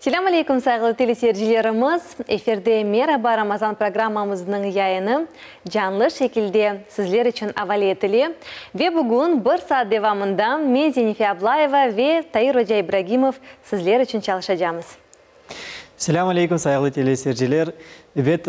Selâm aleyküm, sayğılı teleseyircilerimiz! Efirde Meraba, Ramazan programmamıznıñ yayını canlı şekilde sizler içün avale etile. Ve bugün bir saat devamında men, Zenife Ablayeva ve Tair oca İbragimov sizler içün çalışacamız. Selâm aleyküm, sayğılı teleseyirciler! Ebet,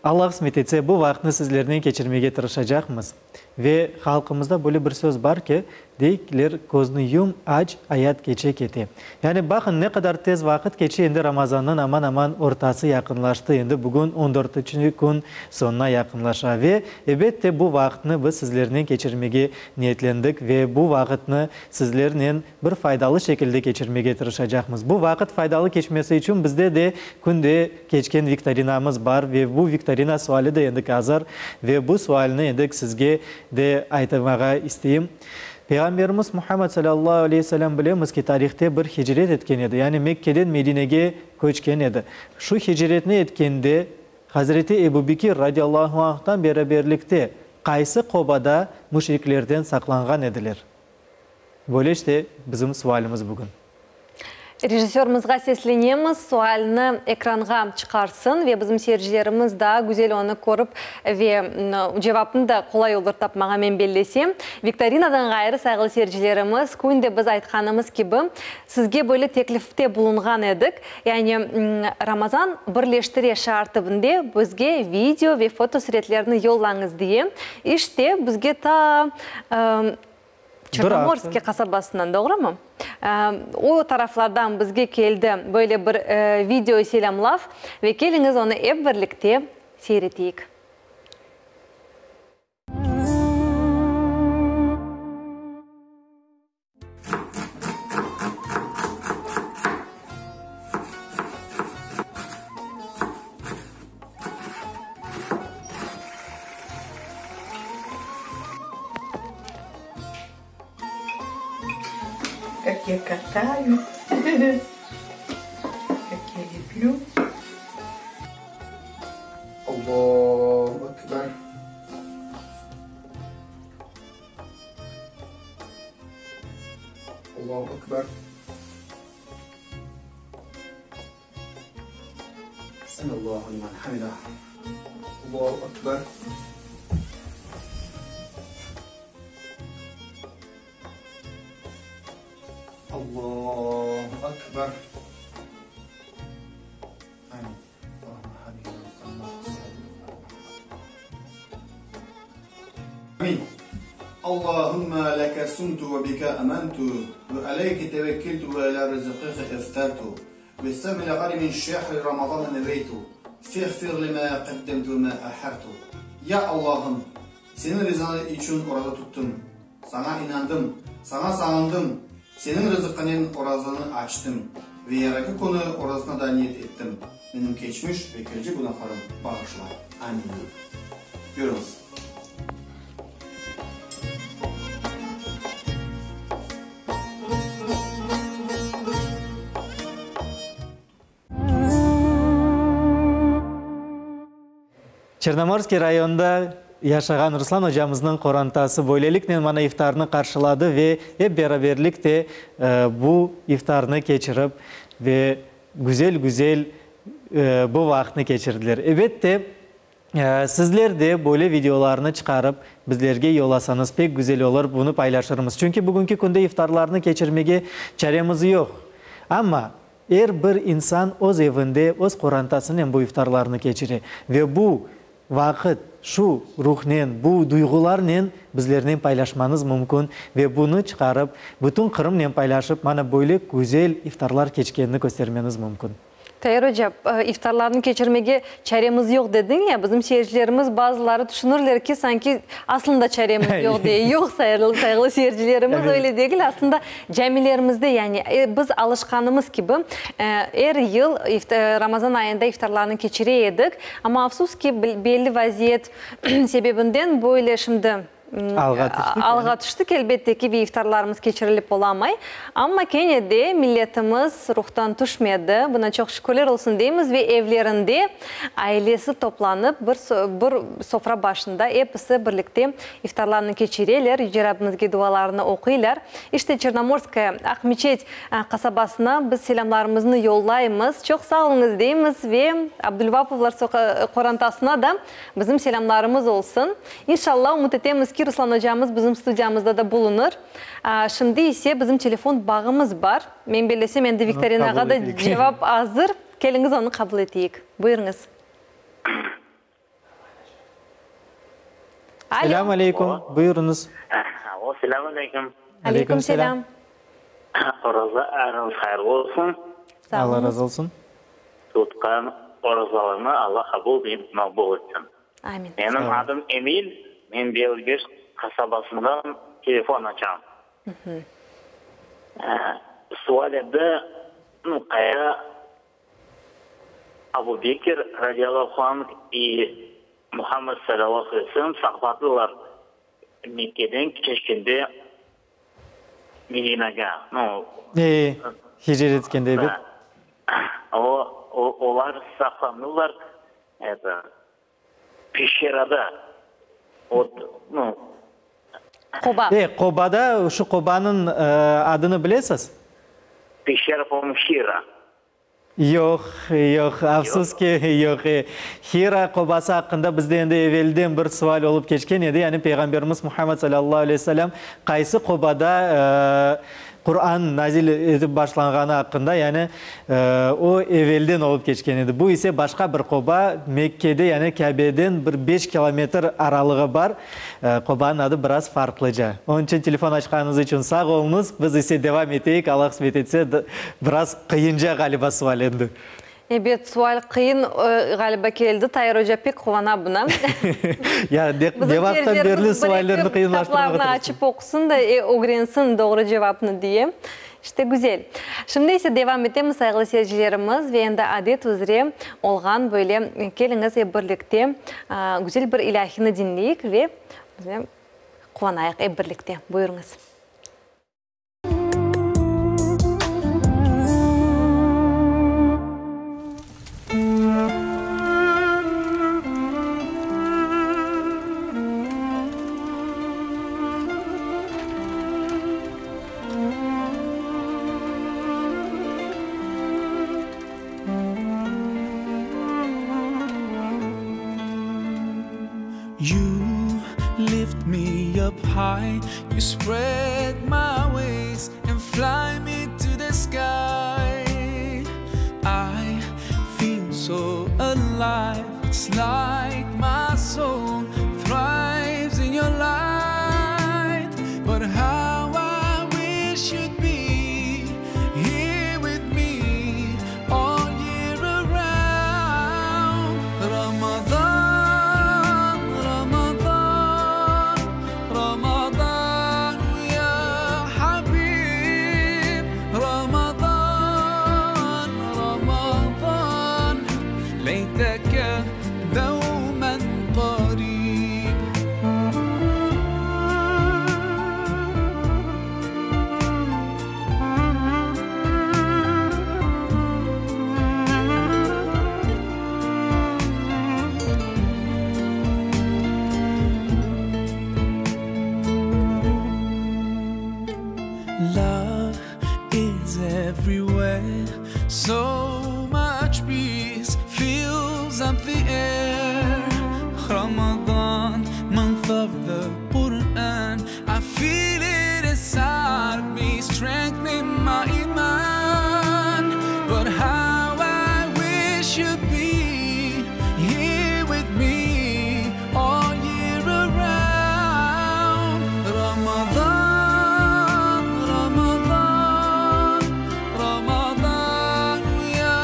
Alla qısmet etse, bu vaqıtnı sizlernen keçirmege tırışacaqmız. Ve halqımızda böyle bir söz bar ki, deyler, Közni yum, aç, ayat keçe kete. Yani baqın, ne qadar tez vaqıt keçe, endi Ramazannıñ aman-aman ortası yaqınlaştı, endi bugün on dörtünci kün soñuna yaqınlaşa. Ve, ebette, bu vaqıtnı biz sizlernen keçirmege niyetlendik ve bu vaqıtnı sizlernen bir faydalı şekilde keçirmege tırışacaqmız. Bu vaqıt faydalı keçmesi içün bizde de künde keçken viktorinamız bar ve bu viktorina suali de endik azır ve bu sualni endik sizge de aytmağa isteyim. Peyğamberimiz Muhammed salâllahu aleyhi ve selâm bilemiz ki, tarihte bir hicret etken edi, yani Mekkeden Medinege köçken edi. Şu hicretni etkende Hazreti Ebu Bekir radiyallahu anhtan beraberlikte qaysı qobada müşriklerden saqlanğan ediler? Böyle işte bizim sualimiz bugün. Rejissörımızğa seslenemiz, sualni ekranğa çıqarsın ve bizim seyircilerimiz daa güzel onı körip ve cevapnı da qolay olur tapmağa men bellesem. Viktorinadan ğayrı, sayğılı seyircilerimiz, künde biz aytqanımız kibi, sizge böyle teklifte bulunğan edik, yani Ramazan birleştire şiar tübünde bizge video ve fotosuretlerni yollañız diye. İşte, bizge ta Çernomorskiy qasabasından, doğrumı? O taraflardan bizge keldi böyle bir video selâmlav ve keliñiz onı ep birlikte seyir eteyik. Как я катаю, как я леплю. Allahu Ekber. Allahu Ekber. Semiallahu limen hamidah. Allahu Ekber. Allahu Ekber. Amin. Amin. Allahümme leke sumtu ve bike amantu ve aleyke tevekkeltu ve ala rızıkike eftartu ve sevmel gari min şehri Ramazan neveytu feğfir lima qaddemtu ve ma ahartu. Ya Allahım, Seniñ rızanı içün oraza tuttım, Saña inandım, Saña sağındım, Seniñ rızıqınen orazanı açtım ve yaraki künü orazasına da niyet ettim, menim keçmiş ve kelecek günahlarım bağışla. Amin. Buyurıñız. Çernomorskiy rayonında yaşağan Ruslan ocamıznıñ qorantası böyleliknen mana iftarnı qarşıladı ve ep beraberlikte bu iftarnı keçirip ve güzel-güzel bu vaqıtnı keçirdiler. Ebette, sizler de böyle videolarnı çıqarıp bizlerge yollasañız pek güzel olur, bunı paylaşırmız. Çünki bugünki künde iftarlarnı keçirmege çaremiz yoq. Amma Er bir insan öz evinde, öz qorantasınen bu iftarlarnı keçire ve bu vaqıt şu ruhnen, bu duyğularnen bizlernen paylaşmañız mümkün ve bunı çıqarıp, bütün Qırımnen paylaşıp, mana böyle güzel iftarlar keçkenini köstermeniz mümkün. Tair oca, iftarlarnı keçirmege çaremiz yoq dediñ ya, bizim seyircilerimiz bazıları tüşünirler ki, sanki aslında çaremiz yoq diye. Yoq, sayğılı seyircilerimiz, öyle degil, aslında Camilerimizde, yani biz alışqanımız kibi, er yıl Ramazan ayında iftarlarnı keçire edik, amma afsus ki, belli vaziyet sebebinden böyle şimdi. Alğa tüştik. Alğa tüştik, elbette ki, ve iftarlarımız keçirilip olamay. Amma kene de milletimiz ruhtan tüşmedi. Buna çoq şükürler olsun deymiz ve evlerinde ailesi toplanıp bir bir sofra başında episi birlikte iftarlarını keçireler, Yüce Rabbimizge dualarını oquylar. İşte, Çernomorskaya, Aqmeçet, qasabasına biz selâmlarımıznı yollaymız. Çoq sağ oluñız deymiz ve Abdulvapovlar qorantasına da Bizim selâmlarımız olsun. İnşallah, ümüt etemiz ki, Ruslan ocamız bizim studiyamızda da bulunır. Şimdi ise bizim telefon bağımız bar. Men bellesem, endi viktorinağa da cevap azır. Keliñiz, onı qabul eteyik. Buyurıñız. Alo. Selâm aleyküm. Buyurıñız. Alo, selâm aleyküm. Aleyküm selâm. Oraza ayıñız hayırlı olsun. Alla razı olsun. Tutqan orazalarnı Alla qabul ve maqbul etsin. Amin. Menim adım Emil, men Belgeş qasabasından telefon açam. Sual edi, qayda Abu Bekir radiyallahu anh i Muhammed salâllahu aleyhi ve sellem saqladılar Mekkeden keçkende Medinağa, nu. E, hicret etkende, ebet. O, olar saqlandılar, eto, peşerada, ot, nu. Qoba. E, qobada, şu qobanıñ adını bilesiz? Peşera, po-moyemu, Hira. Yoq, yoq, afsus ki, yoq. E, Hira qobası aqqında bizde endi evelden bir sual olıp keçken edi, yani Peyğamberimiz Muhammed salâllahu aleyhi ve selâm qaysı qobada Quran nazil etip başlanğanı aqqında, yani o evelden olıp keçken edi. Bu ise başqa bir qoba, Mekkede, yani Kâbeden bir beş kilometr aralığı bar. Qobanıñ adı biraz farqlıca. Onıñ içün telefon açqanıñız içün sağ oluñız. Biz ise devam eteyik, Allah qısmet etse, biraz qıyınca ğaliba sual endi. Ebet, sual qıyın ğaliba keldi. Tair oca pek quvana buna. Ya, ne vaqıttan berli suallerni qıyınlaştırmağa Kitaplarnı açıp oqusın da, ögrensin doğru cevapnı diye. İşte, güzel. Şimdi ise devam etemiz, sayğılı seyircilerimiz, ve endi adet üzre olğan böyle keliñiz ep birlikte güzel bir ilâhini diñleyik ve quvanayıq ep birlikte. Buyurıñız. You lift me up high, you spread my wings and fly me to the sky. I feel so alive, it's like my soul thrives in your light. But how I wish you'd be here with me all year around. Ramazan, Ramazan, Ramazan ya Habib. Ramazan, Ramazan, leyteke devmen qarib. Love is everywhere, so much peace fills up the air. Ramadan, month of the Quran, I feel it inside of me, strengthening my iman. But how I wish you'd be here with me all year around. Ramazan, Ramazan, Ramazan ya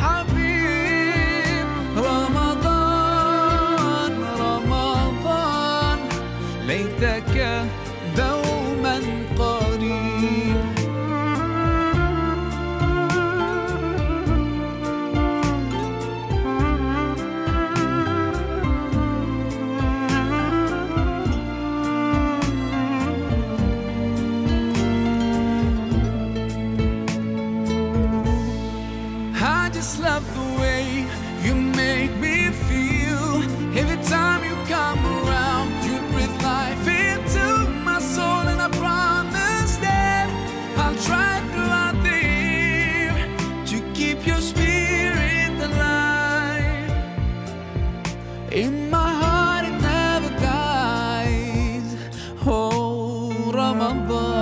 Habib. Ramazan, Ramazan, leyteke devmen qarib. just love the way you make me feel. Every time you come around, you breathe life into my soul, and I promise that I'll try throughout the year to keep your spirit alive. In my heart, it never dies. Oh, Ramadan.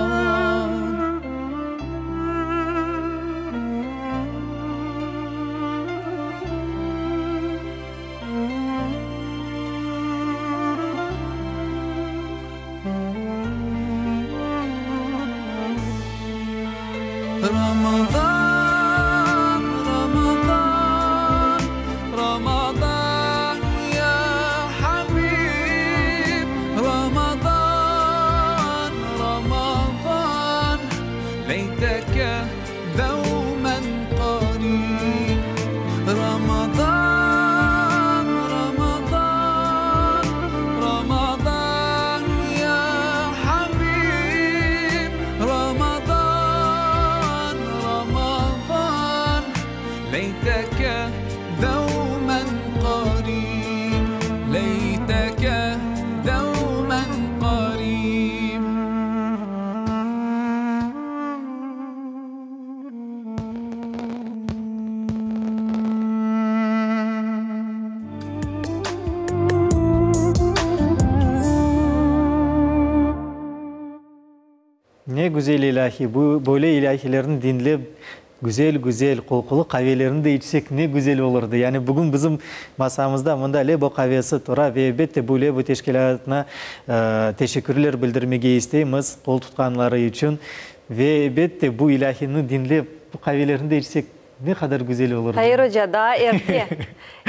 Ramazan, Ramazan, Ramazan ya Habib. Ramazan, Ramazan, ليتك دوما قريب. Ramazan, Ramazan, Ramazan ya Habib. Ramazan, Ramazan, ليتك دوما قريب. ليتك دوما قريب. Ne güzel ilâhi, bu, böyle ilâhilerni diñlep, güzel-güzel qoqulı qavelerni de içsek ne güzel olurdı. Yani bugün bizim masamızda mında Lebo qavesi tura ve elbette bu Lebo teşkilâtına teşekkürler bildirmege isteymiz qol tutqanları içün. Ve elbette bu ilâhini diñlep, bu qavelerni de içsek ne qadar güzel olurdı. Tair oca, daa erte.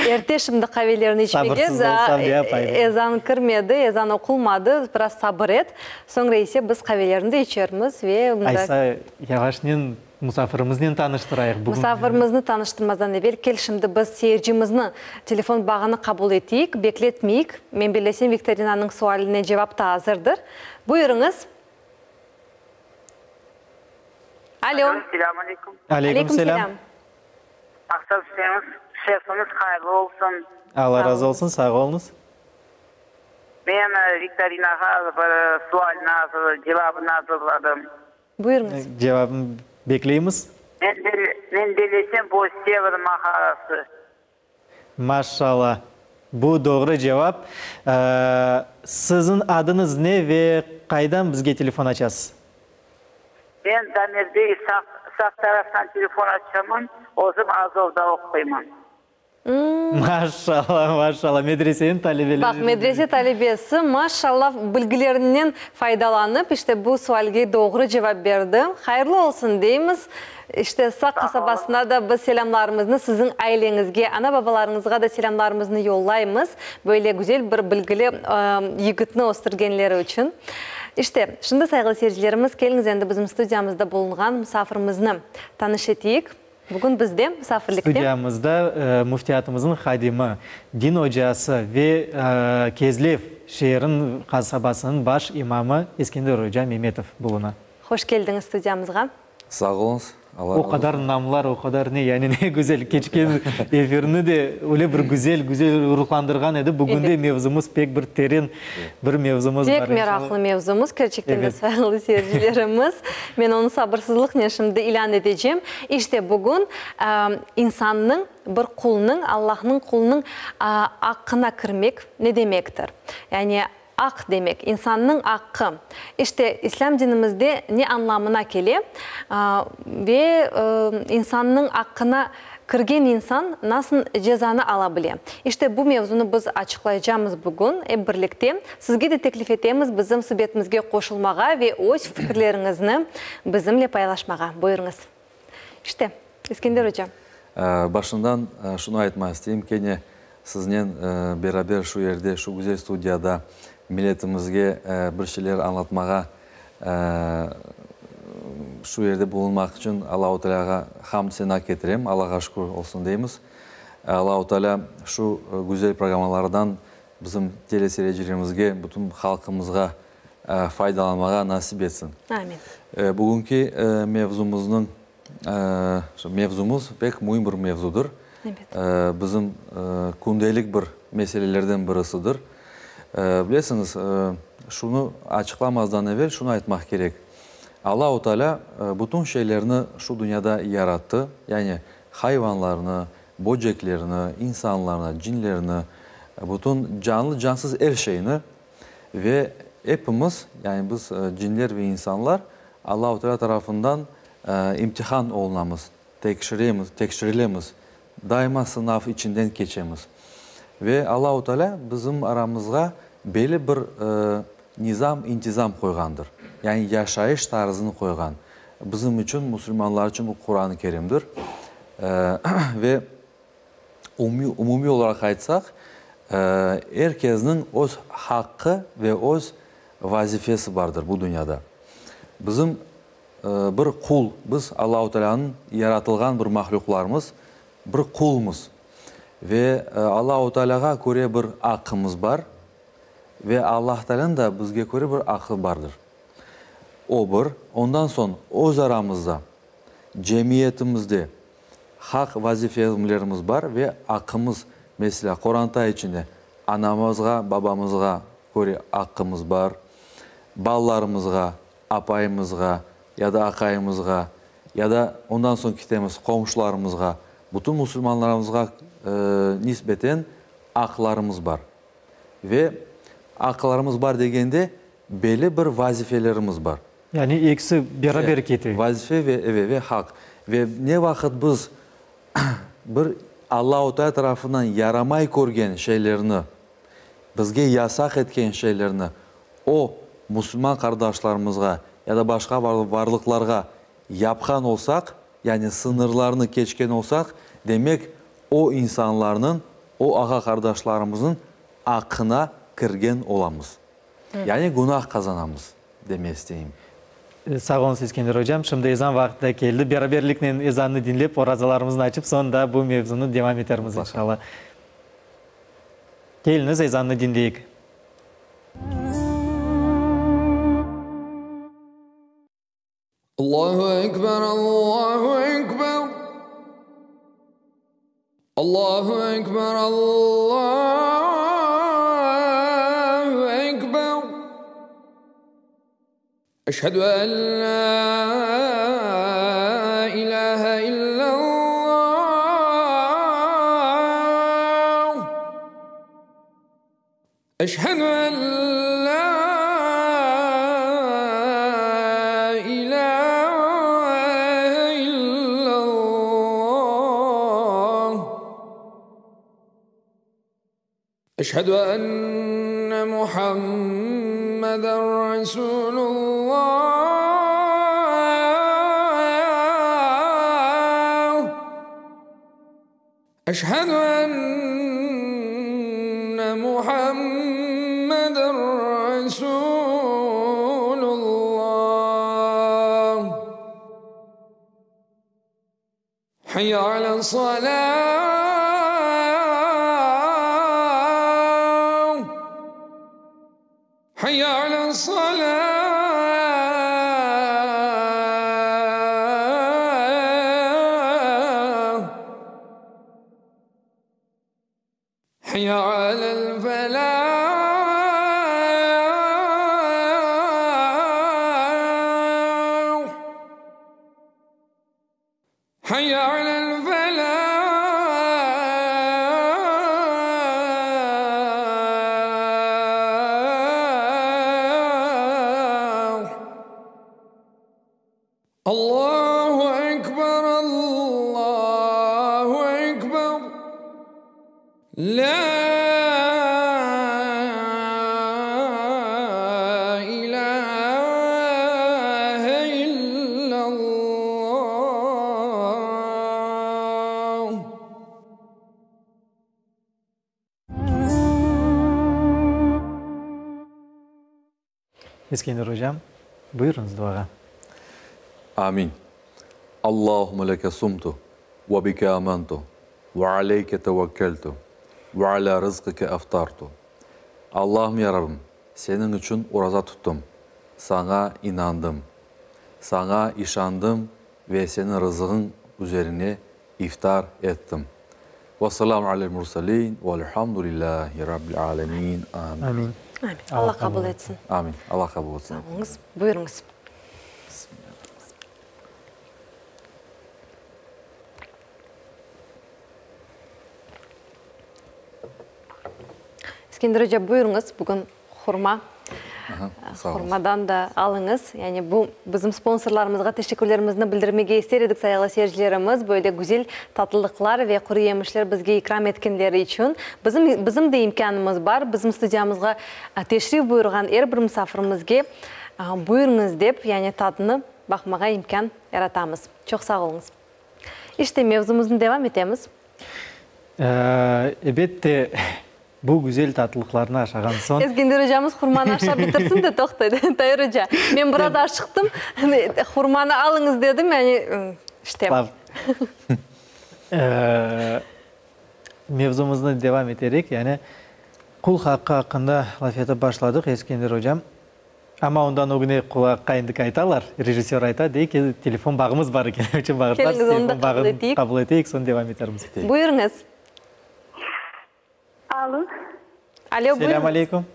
Erte şimdi qavelerni içmege. Sabırsız Daa olsam ne yapayım? ezan kirmedi, ezan oqulmadı. Biraz sabır et. Soñra ise biz qavelerni de içermiz ve mında. Aysa, yavaşnen musafirimiznen tanıştırayıq bugün. Musafirimizni tanıştırmazdan evel, kel şimdi biz seyircimizni telefon bağını qabul eteyik, bekletmeyik. Men bellesem, viktorinanıñ sualine cevap da azırdır. Buyurıñız. Alo. Alo, selâm aleyküm. Aleyküm selâm. Aqşam şerifiniz hayırlı olsun. Alla razı olsun, sağ oluñız. Men viktorinağa bir sualni azır, cevabını azırladım. Buyurıñız. Cevabını bekleymiz. Men bellesem, bu Sevr mağarası. Maşallah. Bu doğru cevap. Siziñ adıñız ne ve qaydan bizge telefon açasız? Men Damirde Saq, Saq taraftan telefon açamın, özüm Azovda oquyman. Maşallah, maşallah, medreseniñ talebeleri. Baq, medrese talebesi, maşallah, bilgilerinen faydalanıp, işte bu sualge doğru cevap berdi. Hayırlı olsun, deymiz. İşte, Saq qasabasına da biz selâmlarımıznı, siziñ aileñizge, ana-babalarıñızğa da selâmlarımıznı yollaymız, böyle güzel bir bilgili yigitni östürgenleri içün. İşte, şimdi, sayğılı seyircilerimiz, keliñiz endi bizim studiyamızda bulunğan musafirimizni tanış eteyik. Bugün bizde musafirlikte. Studiyamızda müftiyatımıznıñ hadimi, din ocası ve Kezlev şeeriniñ qasabasınıñ baş imamı Eskender oca Memetov buluna. Hoş keldiñiz studiyamızğa. Sağ oluñız, Alla razı O qadar olsun. namlar, o qadar ne, yani ne güzel keçken efirni de öyle bir güzel, güzel ruhlandırğan edi. Bugün de mevzumız pek bir teren bir mevzumız bar. Pek meraqlı mevzumız, kerçekten de, sayğılı seyircilerimiz. Men onı sabırsızlıqnen şimdi ilân etecem. İşte, bugün insannıñ, bir qulnıñ, Allahnıñ qulunıñ aqqına kirmek ne demektir? Yani aq demek, insannıñ aqqı. İşte, İslâm dinimizde ne añlamına kele ve insannıñ aqqına kirgen insan nasıl cezanı ala bile? İşte, bu mevzunı biz açıqlaycamız bugün ep birlikte. Sizge de teklif etemiz bizim subetimizge qoşulmağa ve öz fikirleriñizni bizimle paylaşmağa. Buyurıñız. İşte, İskender oca. Başından şunı aytmaq isteyim, kene siznen beraber şu yerde, şu güzel studiyada milletimizge bir şeyler añlatmağa şu yerde bulunmaq içün Allahu Tealâğa hamd-sena ketirem, Allağa şükür olsun deymiz. Allahu Tealâ şu güzel programmalardan bizim teleseyircilerimizge, bütün halqımızğa faydalanmağa nasip etsin. Amin. Bugünki mevzumıznıñ. mevzumız pek müim bir mevzudır. Bizim kündelik bir meselelerden birisidir. Bilesiñiz, şunı açıqlamazdan evel şunı aytmaq kerek, Allahu Teala bütün şeylerni şu dünyada yarattı, yani hayvanlarnı, böceklerni, insanlarnı, cinlerni, bütün canlı-cansız er şeyni ve epimiz, yani biz cinler ve insanlar Allahu Teala tarafından imtihan olunamız, tekşiremiz, tekşirilemiz, daima sınav içinden keçemiz. Ve Allahu Teala bizim aramızğa belli bir nizam, intizam qoyğandır. Yani yaşayış tarzını qoyğan. Bizim içün, musulmanlar içün bu Quran-ı Kerimdir. Ve umumiy olaraq aytsaq, er kesniñ öz haqqı ve öz vazifesi bardır bu dünyada. Bizim bir qul, biz Allahu Tealânıñ yaratılğan bir mahlüqlarmız, bir qulmız. Ve Allahu Tealâğa köre bir aqqımız bar ve Allah Tealânıñ da bizge köre bir aqqı bardır. O bir. Ondan soñ öz aramızda, cemiyetimizde haq vazifemlerimiz bar ve aqqımız, meselâ, qoranta içinde anamızğa, babamızğa köre aqqımız bar, balalarımızğa, apayımızğa ya da aqayımızğa, ya da ondan soñ ketemiz qomşularımızğa, bütün musulmanlarımızğa nisbeten aqlarımız bar. Ve aqlarımız bar degende, belli bir vazifelerimiz bar. Yani ekisi beraber kete. Vazife ve, evet, ve haq. Ve ne vaqıt biz bir Allahu Teala tarafından yaramay körgen şeylerni, bizge yasaq etken şeylerni o musulman qardaşlarımızğa ya da başqa varlıqlarğa yapqan olsaq, yani sıñırlarnı keçken olsaq, demek, o insanlarnıñ, o ağa-qardaşlarımıznıñ aqqına kirgen olamız. Yani günah qazanamız, deme isteyim. Sağ oluñız, İskender ocam. Şimdi ezan vaqtı da keldi. Beraberliknen ezannı diñlep, orazalarımıznı açıp, soñ da bu mevzunı devam etermiz, inşallah. Keliñiz, ezannı diñleyik. Allahu ekber, Allahu ekber, Allahu ekber, Allahu ekber. Eşhedü en la ilahe illallah. Eşhedü en la ilahe illallah. Eşhedü enne Muhammeden Resulullah. Eşhedü enne Muhammeden Resulullah. Hayya alel salah. Hayya alel salah. Hayya alel felah. Hayya alel felah. Allahu ekber, Allahu ekber. La ilahe illallah. Eskender ocam, buyurıñız duağa. Amin. Allahümme leke sumtu, ve bike amantu, ve aleyke tevekkeltu, ve ala rızqike aftartu. Allahım ya Rabbim, Seniñ içün oraza tuttım, Saña inandım, Saña işandım. Ve Seniñ rızığıñ üzerine iftar ettim. Vesselâmu alel murselîn, velhamdülillâhi rabbil âlemîn. Amin. Amin. Amin. Alla qabul etsin. Amin. Alla qabul etsin. Sağ oluñız. Buyurıñız. Eskender oca, buyurıñız, bugün hurma, hurmadan da alıñız. Yani bu bizim sponsorlarımızğa teşekkürlerimizni bildirmege ister edik, sayğılı seyircilerimiz, böyle güzel tatlılıqlar ve quru yemişler bizge ikram etkenleri içün. Bizim, bizim de imkânımız bar, bizim studiyamızğa teşrif buyurğan er bir misafirimizge buyurıñız dep, yani tadını baqmağa imkân yaratamız. Çoq sağ oluñız. İşte, mevzumıznı devam etemiz. Ebette, bu güzel tatlılıqlarnı aşağan soñ. Eskender ocamız hurmanı aşap bitirsin de toqtay, Tair oca. Men biraz aşıqtım, hurmanı alıñız dedim, yani, işte. Mevzumıznı devam eterek, yani, qul haqqı aqqında laf etip başladıq, Eskender ocam. Amma ondan ögüne qulaqqa endik aytalar, rejissör ayta, dey ki, telefon bağımız bar eken, içün bağırtılar, Keliñiz, onı da telefon qabul bağını eteyik. qabul eteyik, soñ devam etermiz. Buyurıñız. Alo. Alo, Selâm buyurıñız. aleyküm.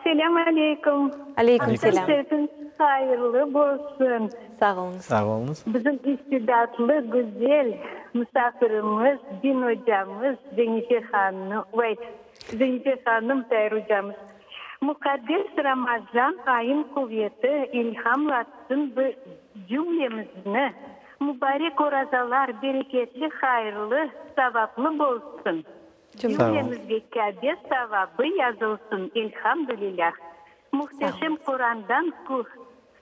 Selâm aleyküm. Aleyküm selâm. Sesiñiz hayırlı bolsun. Sağ oluñız. Sağ oluñız. Bizim istidatlı, güzel musafirimiz, din ocamız Zenife hanım, vay, Zenife hanım, Tair ocamız. Muqaddes Ramazan ayın quveti ilhamlatsın bi cümlemizni. Mubarek orazalar bereketli, hayırlı, savaplı bolsun. Cümlemizge Kâbe savabı yazılsın, elhamdülilâh. Muhteşem Qurandan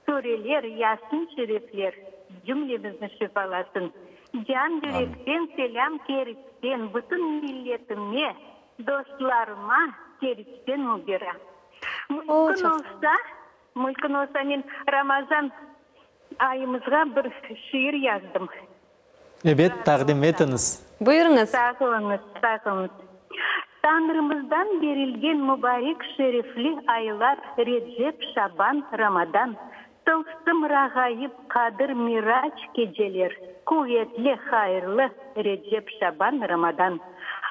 sureler, Yasin şerifler cümlemizni şifalasın. Can yürekten selâm Keriçten bütün milletime, Dostlarıma Keriçten mübera. Mümkün olsa, mümkün olsa men Ramazan ayımızğa bir şiir yazdım. Ebet, taqdim etiñiz. Buyurıñız. Sağ oluñız, sağ oluñız. Tañrımızdan berilgen mübarek şerifli aylar Recep, Şaban, Ramadan, tılsım, rağayip, Qadır, Mirac geceler, quvetli, hayırlı Recep, Şaban, Ramadan.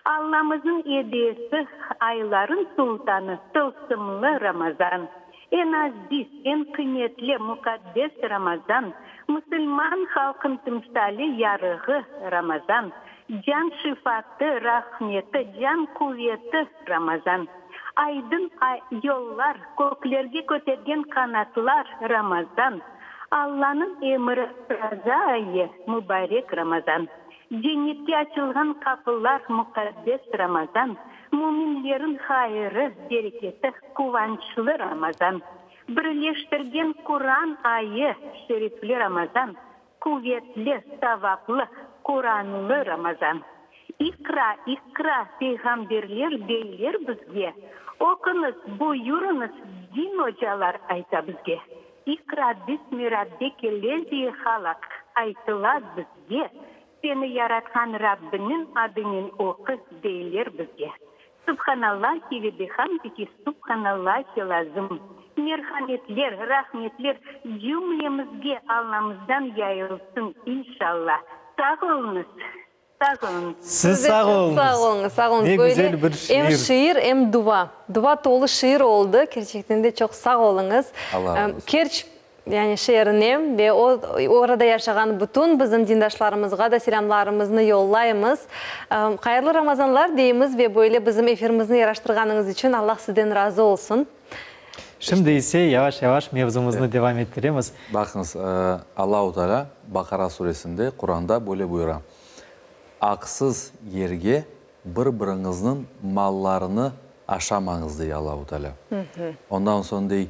Allamıznıñ ediyesi, ayların sultanı, tılsımlı Ramazan. Eñ aziz, eñ qıymetli, muqaddes Ramazan, musulman halqın timsali, yarığı Ramazan. Can şifatı, rahmeti, can quveti Ramazan. Aydın yollar, köklerge kötergen qanatlar Ramazan. Allanıñ emri Oraza ayı, mubarek Ramazan. Cennetke açılğan qapılar muqaddes Ramazan. Müminlerin hayırı, bereketi, quvançlı Ramazan. Birleştirgen Quran ayı, şerifli Ramazan. Quvetli, savaplı, Quranlı Ramazan. İqra, iqra, peyğamberler deyler bizge, Oquñız, buyurıñız, din ocalar ayta bizge. İqra bismi rabbike-lezi halaq aytıla bizge, Seni yaratqan Rabbiniñ adınen oqu deyler bizge. Subhanallahi ve bihamdihi subhanallahil-azim. Merhametler, rahmetler cümlemizge Allamızdan yayılsın inşallah. Sağ oluñız, sağ oluñız. Siz sağ oluñız. Sağ oluñız, sağ oluñız. Ne güzel bir şiir. Em şiir, em dua. Dua tolu şiir oldı. Kerçekten de çoq sağ oluñız. Allah razı olsun. Kerç Yani şeerine ve o orada yaşağan bütün bizim dindaşlarımızğa da selâmlarımıznı yollaymız. Hayırlı Ramazanlar deymiz ve böyle bizim efirimizni yaraştırğanıñız içün Allah sizden razı olsun. Şimdi ise yavaş-yavaş mevzumıznı devam ettiremiz. Baqıñız, Allahu Teala Baqara suresinde, Quranda böyle buyura, Aqsız yerge bir-biriñizniñ mallarını aşamañız, dey Allahu Teala. Ondan soñ dey,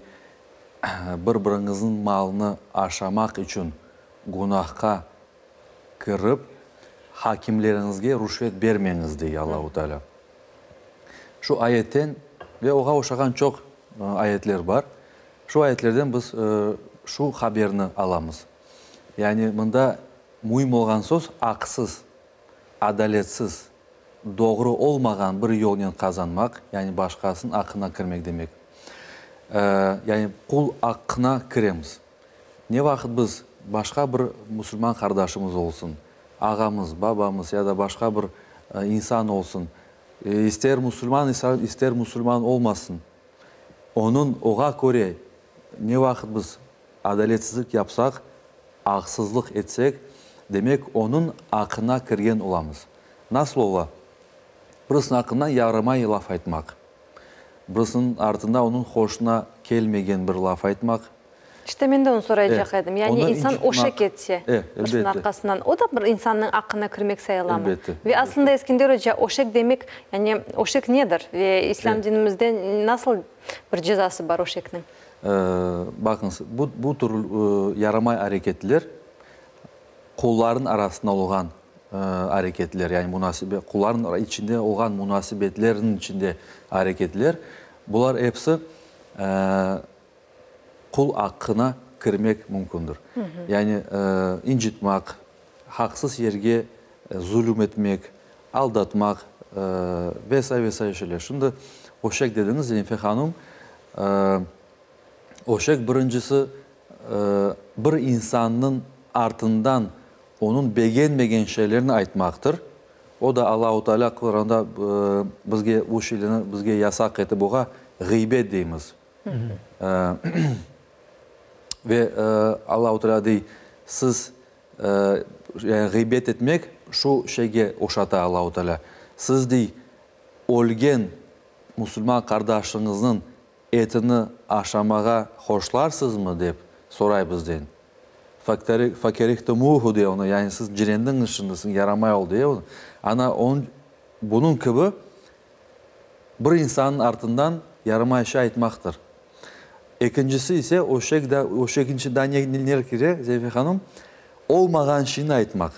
Bir-biriñizniñ malını aşamaq içün günahqa kirip, hakimleriñizge rüşvet bermeñiz, dey Allahu Teala. Şu ayetten ve oğa oşağan çoq ayetler bar. Şu ayetlerden biz şu haberni alamız. Yani mında müim olğan söz aqsız, adaletsiz, doğru olmağan bir yolnen qazanmaq, yani başqasınıñ aqqına kirmek demek. Yani qul aqqına kiremiz. Ne vaqıt biz Başqa bir musulman qardaşımız olsun, ağamız, babamız ya da başqa bir insan olsun, ister musulman, ister musulman olmasın, onıñ, oğa köre ne vaqıt biz adaletsizlik yapsaq, aqsızlıq etsek, demek, onıñ aqına kirgen olamız. Nasıl ola? Birisiniñ aqqında yaramay laf aytmaq, birisiniñ artında onıñ hoşuna kelmegen bir laf aytmaq. İşte, men de onı soraycaq edim. Yani insan öşek etse birisiniñ arqasından, o da bir insannıñ aqqına kirmek sayılamı? Elbette. Ve aslında, Eskender oca, öşek demek, yani öşek nedir ve İslâm dinimizde nasıl bir cezası bar öşekniñ? Baqıñız, bu, bu tür yaramay areketler qulların arasında olğan areketler, yani munasebet, qulların içinde olğan munasebetlerniñ içinde areketler, bular episi qul aqqına kirmek mümkündir. Yani incıtmaq, haqsız yerge zulüm etmek, aldatmaq ve saire ve saire şeyler. Şimdi öşek dediñiz, Zenife hanım, öşek birincisi bir insannıñ artından onıñ begenmegen şeylerini aytmaqtır. O da Allahu Teala Quranda bizge bu şeylerni bizge yasaq etti, buğa ğıybet deymiz. Ve Allahu Teala dey, siz, yani ğıybet etmek şu şeyge oşata Allahu Teala, siz dey, ölgen musulman qardaşıñıznıñ etini aşamağa hoşlarsızmı dep soray bizden. Fakerihtumuhu dey onı, yani siz cirendiñiz şimdi, siñ yaramay oldı dey onı. Ana, onıñ, bunıñ kibi bir insannıñ artından yaramay şey aytmaqtır. Ekincisi ise, öşek da, öşegiñ içine daa neler kire, Zeyfe hanım? Olmağan şeyni aytmaq.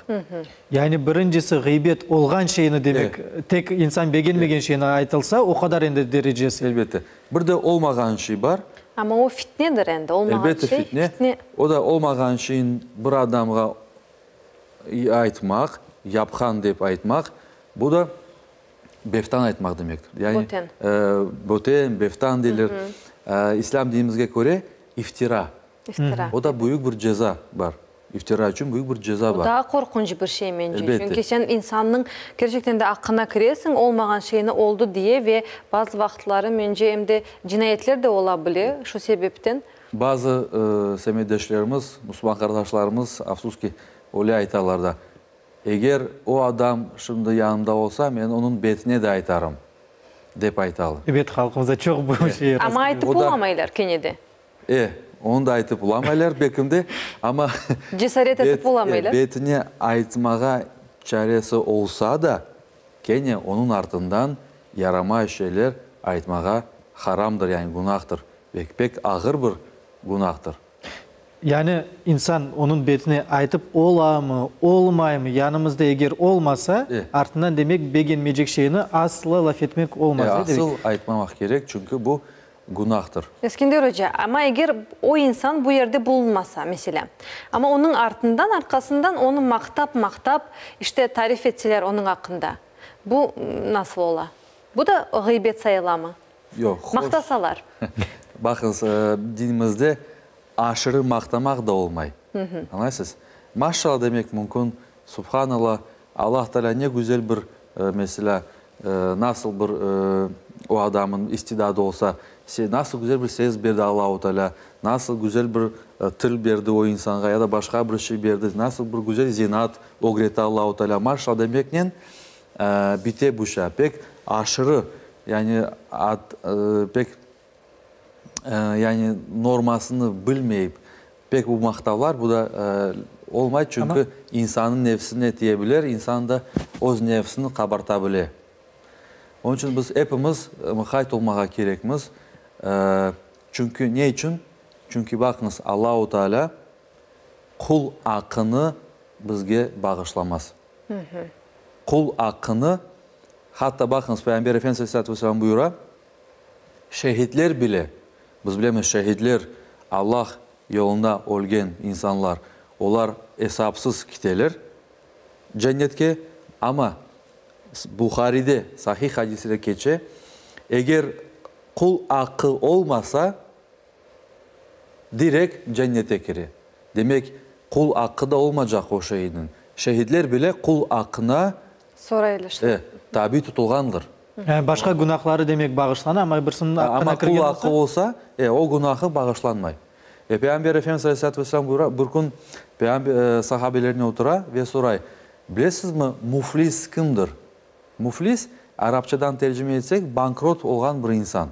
Yani birincisi ğıybet olğan şeyni demek, tek insan begenmegen şeyni aytılsa, o qadar endi derecesi. Elbette. Bir de olmağan şey bar. Amma o fitnedir endi, olmağan Elbette şey, fitne. fitne. O da olmağan şeyni bir adamğa aytmaq, yapqan dep aytmaq, bu da beftan aytmaq demektir. Yani, Böten. Böten, beftan deyler. İslâm dinimizge köre, iftira. İftira. O da büyük bir ceza bar. İftira içün büyük bir ceza O bar. daa qorqunç bir şey mence. Elbette. Çünki sen insannıñ kerçekten de aqqına kiresiñ, olmağan şeyni oldı diye ve bazı vaqıtları mence em de cinayetler de ola bile şu sebepten. Bazı semetdeşlerimiz, musulman qardaşlarımız, afsus ki, öyle aytalar da, Eger o adam şimdi yanımda olsa, men onıñ betine de aytarım, dep aytalar. Ebet, halqımızda çoq bu şey Amma aytıp olamaylar kene de. E, onı da aytıp olamaylar belkim de, amma Cesaret etip olamaylar. betine aytmağa çaresi olsa da, kene onıñ artından yaramay şeyler aytmağa haramdır, yani günahtır ve pek ağır bir günahtır. Yani insan onıñ betine aytıp olamı, olmaymı, yanımızda eger olmasa, artından demek begenmeycek şeyni asla laf etmek olmaz, E, demek. asıl aytmamaq kerek, çünki bu günahtır. Eskender oca, amma eger o insan bu yerde bulunmasa, meselâ, amma onıñ artından, arqasından onı maqtap-maqtap, işte, tarif etseler onıñ aqqında, bu nasıl ola? Bu da ğıybet sayılamı? Yoq, hoş. Maqtasalar. Baqıñız, dinimizde aşırı maqtamaq da olmay. Añlaysız? Maşallah demek mümkün, Subhanallah, Allah Teala ne güzel bir, meselâ, nasıl bir o adamın istidadı olsa, nasıl güzel bir ses berdi Allahu Teala, nasıl güzel bir til berdi o insanğa ya da başqa bir şey berdi, nasıl bir güzel zenaat ögretti Allahu Teala, maşallah demeknen bite bu şey. Pek aşırı, yani pek yani normasını bilmeyip pek bu maqtavlar, bu da olmay, çünki insannıñ nefsine tiye bilir, insan da öz nefsini qabarta bile. Onıñ içün biz epimiz mıqayt olmağa kerekmiz. Çünki ne içün? Çünki baqıñız, Allahu Teala qul aqını bizge bağışlamaz. Qul aqını, hatta baqıñız, Peyğamber Efendimiz aleyhissalâtu vesselâm buyura, Şehitler bile, biz bilemiz, şehitler, Allah yolunda ölgen insanlar, olar esapsız kiteler cennetke, amma Buharide, sahih hadisede keçe, eger qul aqqı olmasa, direkt cennete kire. Demek, Qul aqqı da olmacaq o şehidniñ. Şehidler bile qul aqqına Soraylar. tabi tutulğandır. Yani başqa günahları demek bağışlana, amma birisiniñ aqqına Amma kirgen qul olsa. aqqı olsa, o günahı bağışlanmay. Ve Peyğamber Efendimiz aleyhissalâtu vesselâm buyura, bir kün Peyğamber sahabelerinen otura ve soray, Bilesizmi, müflis kimdir? Müflis, arapçadan tercime etsek, bankrot olğan bir insan.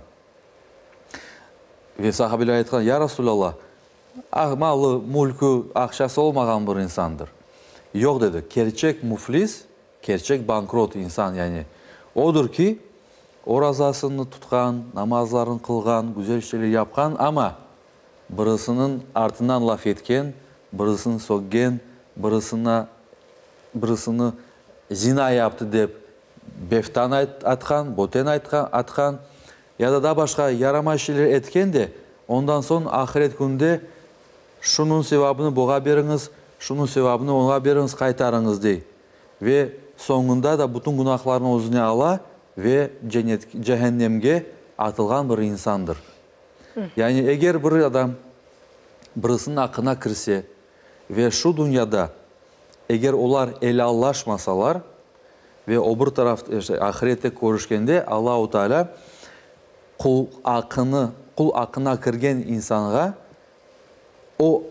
Ve sahabeler aytqan, Ya Resulallah, malı, mülkü, aqçası olmağan bir insandır. Yoq, dedi, kerçek müflis, kerçek bankrot insan yani, odur ki, orazasını tutqan, namazlarını qılğan, güzel şeyler yapqan, amma birisiniñ artından laf etken, birisini söggen, birisine, birisini zina yaptı dep beftan aytqan, böten atqan, ya da daa başqa yaramay şeyler etken de, ondan soñ ahiret kününde şunıñ sevabını buğa beriñiz, şunıñ sevabını oña beriñiz, qaytarıñız, dey. Ve soñunda da bütün günahlarını özüne ala ve cennet, cehennemge atılğan bir insandır. Yani eger bir adam birisiniñ aqqına kirse ve şu dünyada eger olar elâllaşmasalar ve o bir taraf, ahirette körüşkende Allahu Teala qul aqqını, qul aqqına kirgen insanğa o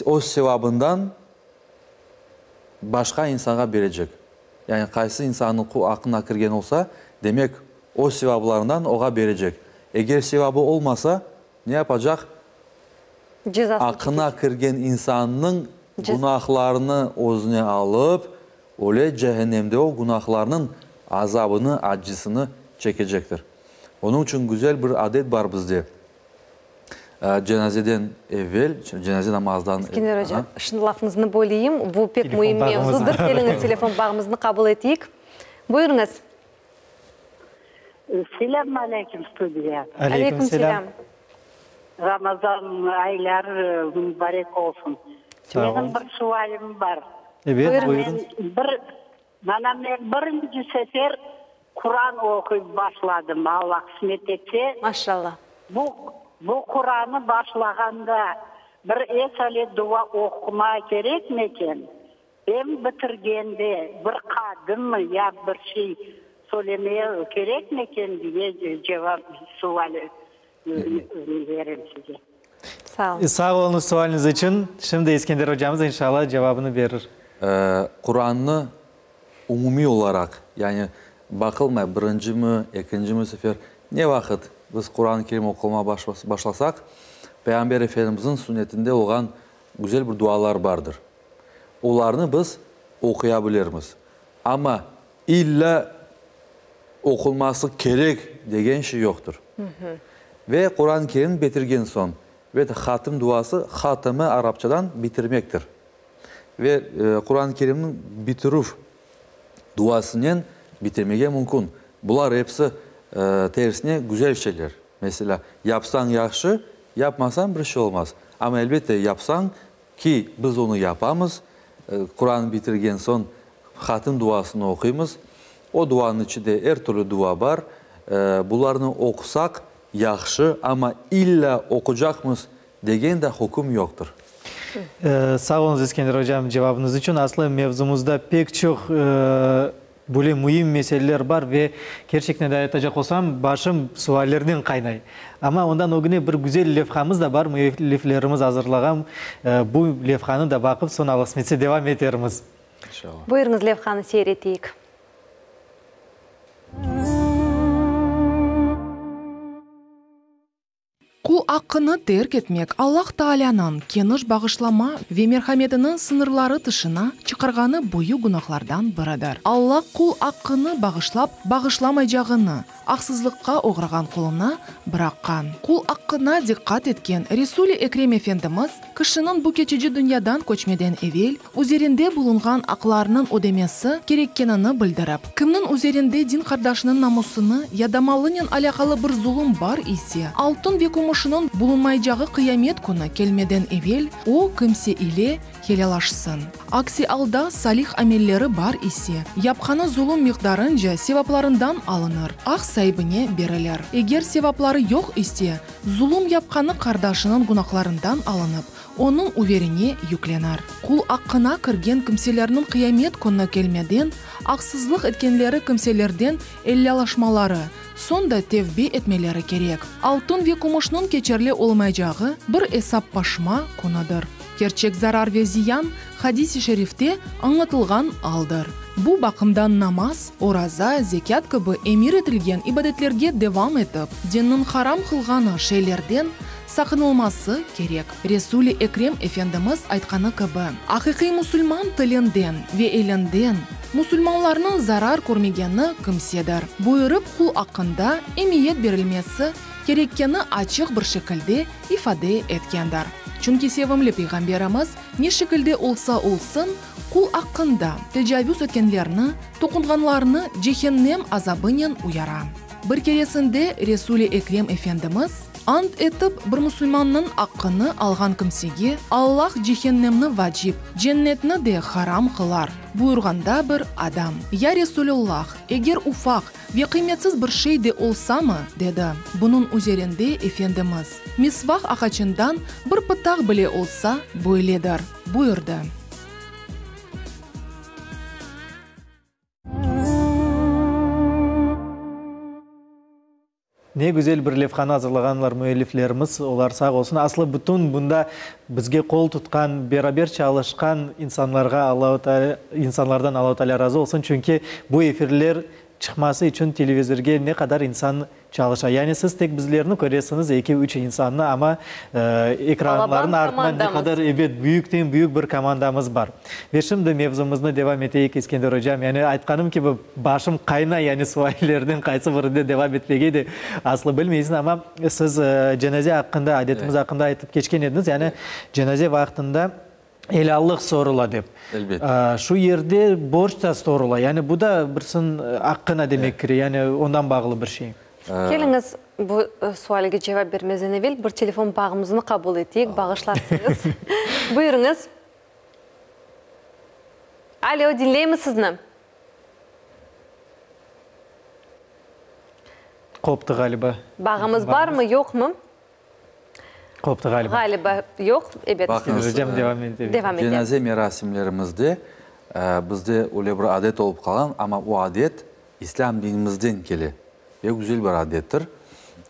öz sevabından başqa insanğa berecek. Yani qaysı insannıñ qul aqqına kirgen olsa, demek, öz sevablarından oğa berecek. Eger sevabı olmasa, ne yapacaq? Cezasını Aqqına kirgen insannıñ günahlarını özüne alıp, öyle cehennemde o günahlarnıñ azabını, accısını çekecektir. Onıñ içün güzel bir adet bar bizde. Cenazeden evel, cenaze namazdan. Eskender oca, şimdi lafıñıznı böleyim, bu pek müim mevzudır. Keliñiz, telefon bağımıznı qabul eteyik. Buyurıñız. Selâm aleyküm, studiya. Aleyküm selâm. Ramazan ayları mübarek olsun. Menim bir sualim bar. Ebet, buyurıñız. Bir, mana men birinci sefer Quran oquyıp başladım, Alla qısmet etse. Maşallah. Bu, bu Quranı başlağanda bir esale dua oquma kerekmi eken? Em bitirgende bir qadınmı ya bir şey söylemeye kerekmi eken diye cevap, sual berem size. Sağ olun. Sağ oluñız sualiñiz içün. Şimdi Eskender ocamız inşallah cevabını berir. Qurannı Umumiy olaraq, yani baqılmay birincimi, ekincimi sefer, ne vaqıt biz Quran-ı Kerim oqumağa başlasaq, Peyğamber Efendimizniñ sünnetinde olğan güzel bir dualar bardır. Olarnı biz oquya bilirmiz. Amma illa oqulması kerek degen şey yoqtır. Ve Quran-ı Kerimni bitirgen soñ, ve hatım duası, hatımı arapçadan bitirmektir. Ve Quran-ı Kerimniñ bitirüv duasınen bitirmege mümkün. Bular episi tersine güzel şeyler. Meselâ, yapsañ yahşı, yapmasañ bir şey olmaz. Amma elbette yapsañ, ki biz onı yapamız, Quran bitirgen soñ hatım duasını oquymız. O duanıñ içinde er türlü dua bar. Bularnı oqusaq yahşı, amma illâ oqucaqmız Degen de hüküm yoqtır. Sağ oluñız, İskender ocam, cevabıñız içün. Aslı mevzumızda pek çoq böyle müim meseleler bar ve kerçekten de aytacaq olsam, başım suallernen qaynay. Amma ondan ögüne bir güzel levhamız da bar, müelliflerimiz azırlağan bu levhanı da baqıp, soñ Alla qısmet etse devam etermiz. İnşallah. Buyurıñız, levhanı seyir eteyik. Qul aqqını terk etmek Allah Taalânıñ keniş bağışlama ve merhametiniñ sıñırları tışına çıqarğanı büyük günahlardan biridir. Allah qul aqqını bağışlap bağışlamaycağını aqsızlıqqa oğrağan quluna bıraqqan. Qul aqqına diqqat etken Resûl-i Ekrem Efendimiz, kişiniñ bu keçici dünyadan köçmeden evel üzerinde bulunğan aqlarnıñ ödemesi kerekkenini bildirip, kimniñ üzerinde din qardaşınıñ namusını ya da malınen alâqalı bir zulum bar ise, altın ve kümüşiniñ bulunmaycağı qıyamet künü kelmeden evel o kimse ile. helâlaşsın. Aksi alda salih amelleri bar ise, yapqanı zulum miqdarınca sevaplarından alınır, aq saibine berilir. Eger sevapları yoq ise, zulum yapqanı qardaşınıñ günahlarından alınıp, onıñ üverine yüklenir. Qul aqqına kirgen kimselerniñ qıyamet künü kelmeden aqsızlıq etkenleri kimselerden ellâlaşmaları, soñ da tevbe etmeleri kerek. Altın ve kümüşniñ keçerli olmayacağı bir esappaşma künüdir. Kerçek zarar ve ziyan hadis-i şerifte añlatılğan aldır. Bu baqımdan namaz, oraza, zekât kibi emir etilgen ibadetlerge devam etip, dinniñ haram qılğanı şeylerden saqınılması kerek. Resûl-i Ekrem Efendimiz aytqanı kibi, aqiqiy musulman tilinden ve elinden musulmanlarnıñ zarar körmegeni kimsedir, buyurıp qul aqqında emiyet berilmesi kerekkeni açıq bir şekilde ifade etkendir. Çünki sevimli Peyğamberimiz ne şekilde olsa olsun, qul aqqında tecavüz etkenlerni, toqunğanlarnı cehennem azabınen uyara. Bir keresinde Resûl-i Ekrem Efendimiz, Ant etip bir musulmannıñ aqqını alğan kimsege Allah cehennemni vacip, cennetni de haram qılar, buyurğanda bir adam, Ya Resûlullah, eger ufaq ve qıymetsiz bir şey de olsamı? dedi. Bunıñ üzerinde Efendimiz, Misvaq ağaçından bir pıtaq bile olsa, böyledir, buyurdı. Ne güzel bir levhanı azırlağanlar müelliflerimiz, olar sağ olsun. Aslı bütün bunda bizge qol tutqan, beraber çalışqan insanlarğa Allahu Teala, insanlardan Allahu Teala razı olsun, çünki bu efirler çıqması içün televizorge ne qadar insan çalışa. Yani siz tek bizlerni köresiñiz, eki, üç insannı, amma ekranlarnıñ artından ne qadar, ebet, büyükten büyük bir komandamız bar. Ve şimdi mevzumıznı devam eteyik, İskender ocam. Yani aytqanım kibi, başım qaynay, yani suallerden qaysı birinde devam etmege de aslı bilmeysiñ. Amma siz cenaze aqqında, adetimiz aqqında aytıp keçken ediñiz. Yani cenaze vaqtında elâllıq sorula dep. Elbet. Şu yerde borc da sorula. Yani bu da birisiniñ aqqına demek kire, yani ondan bağlı bir şey. Keliñiz, bu sualge cevap bermezden evel bir telefon bağımıznı qabul eteyik, bağışlarsıñız. Buyurıñız. Alo, diñleymiz sizni. Qoptı ğaliba. Bağımız barmı, yoqmı? Qoptı ğaliba. Ğaliba yoq, ebet. Baqıñız, Hocam, devam etemiz. Devam etelim. Cenaze merasimlerimizde bizde öyle bir adet olıp qalğan, amma o adet İslâm dinimizden kele ve güzel bir adettir.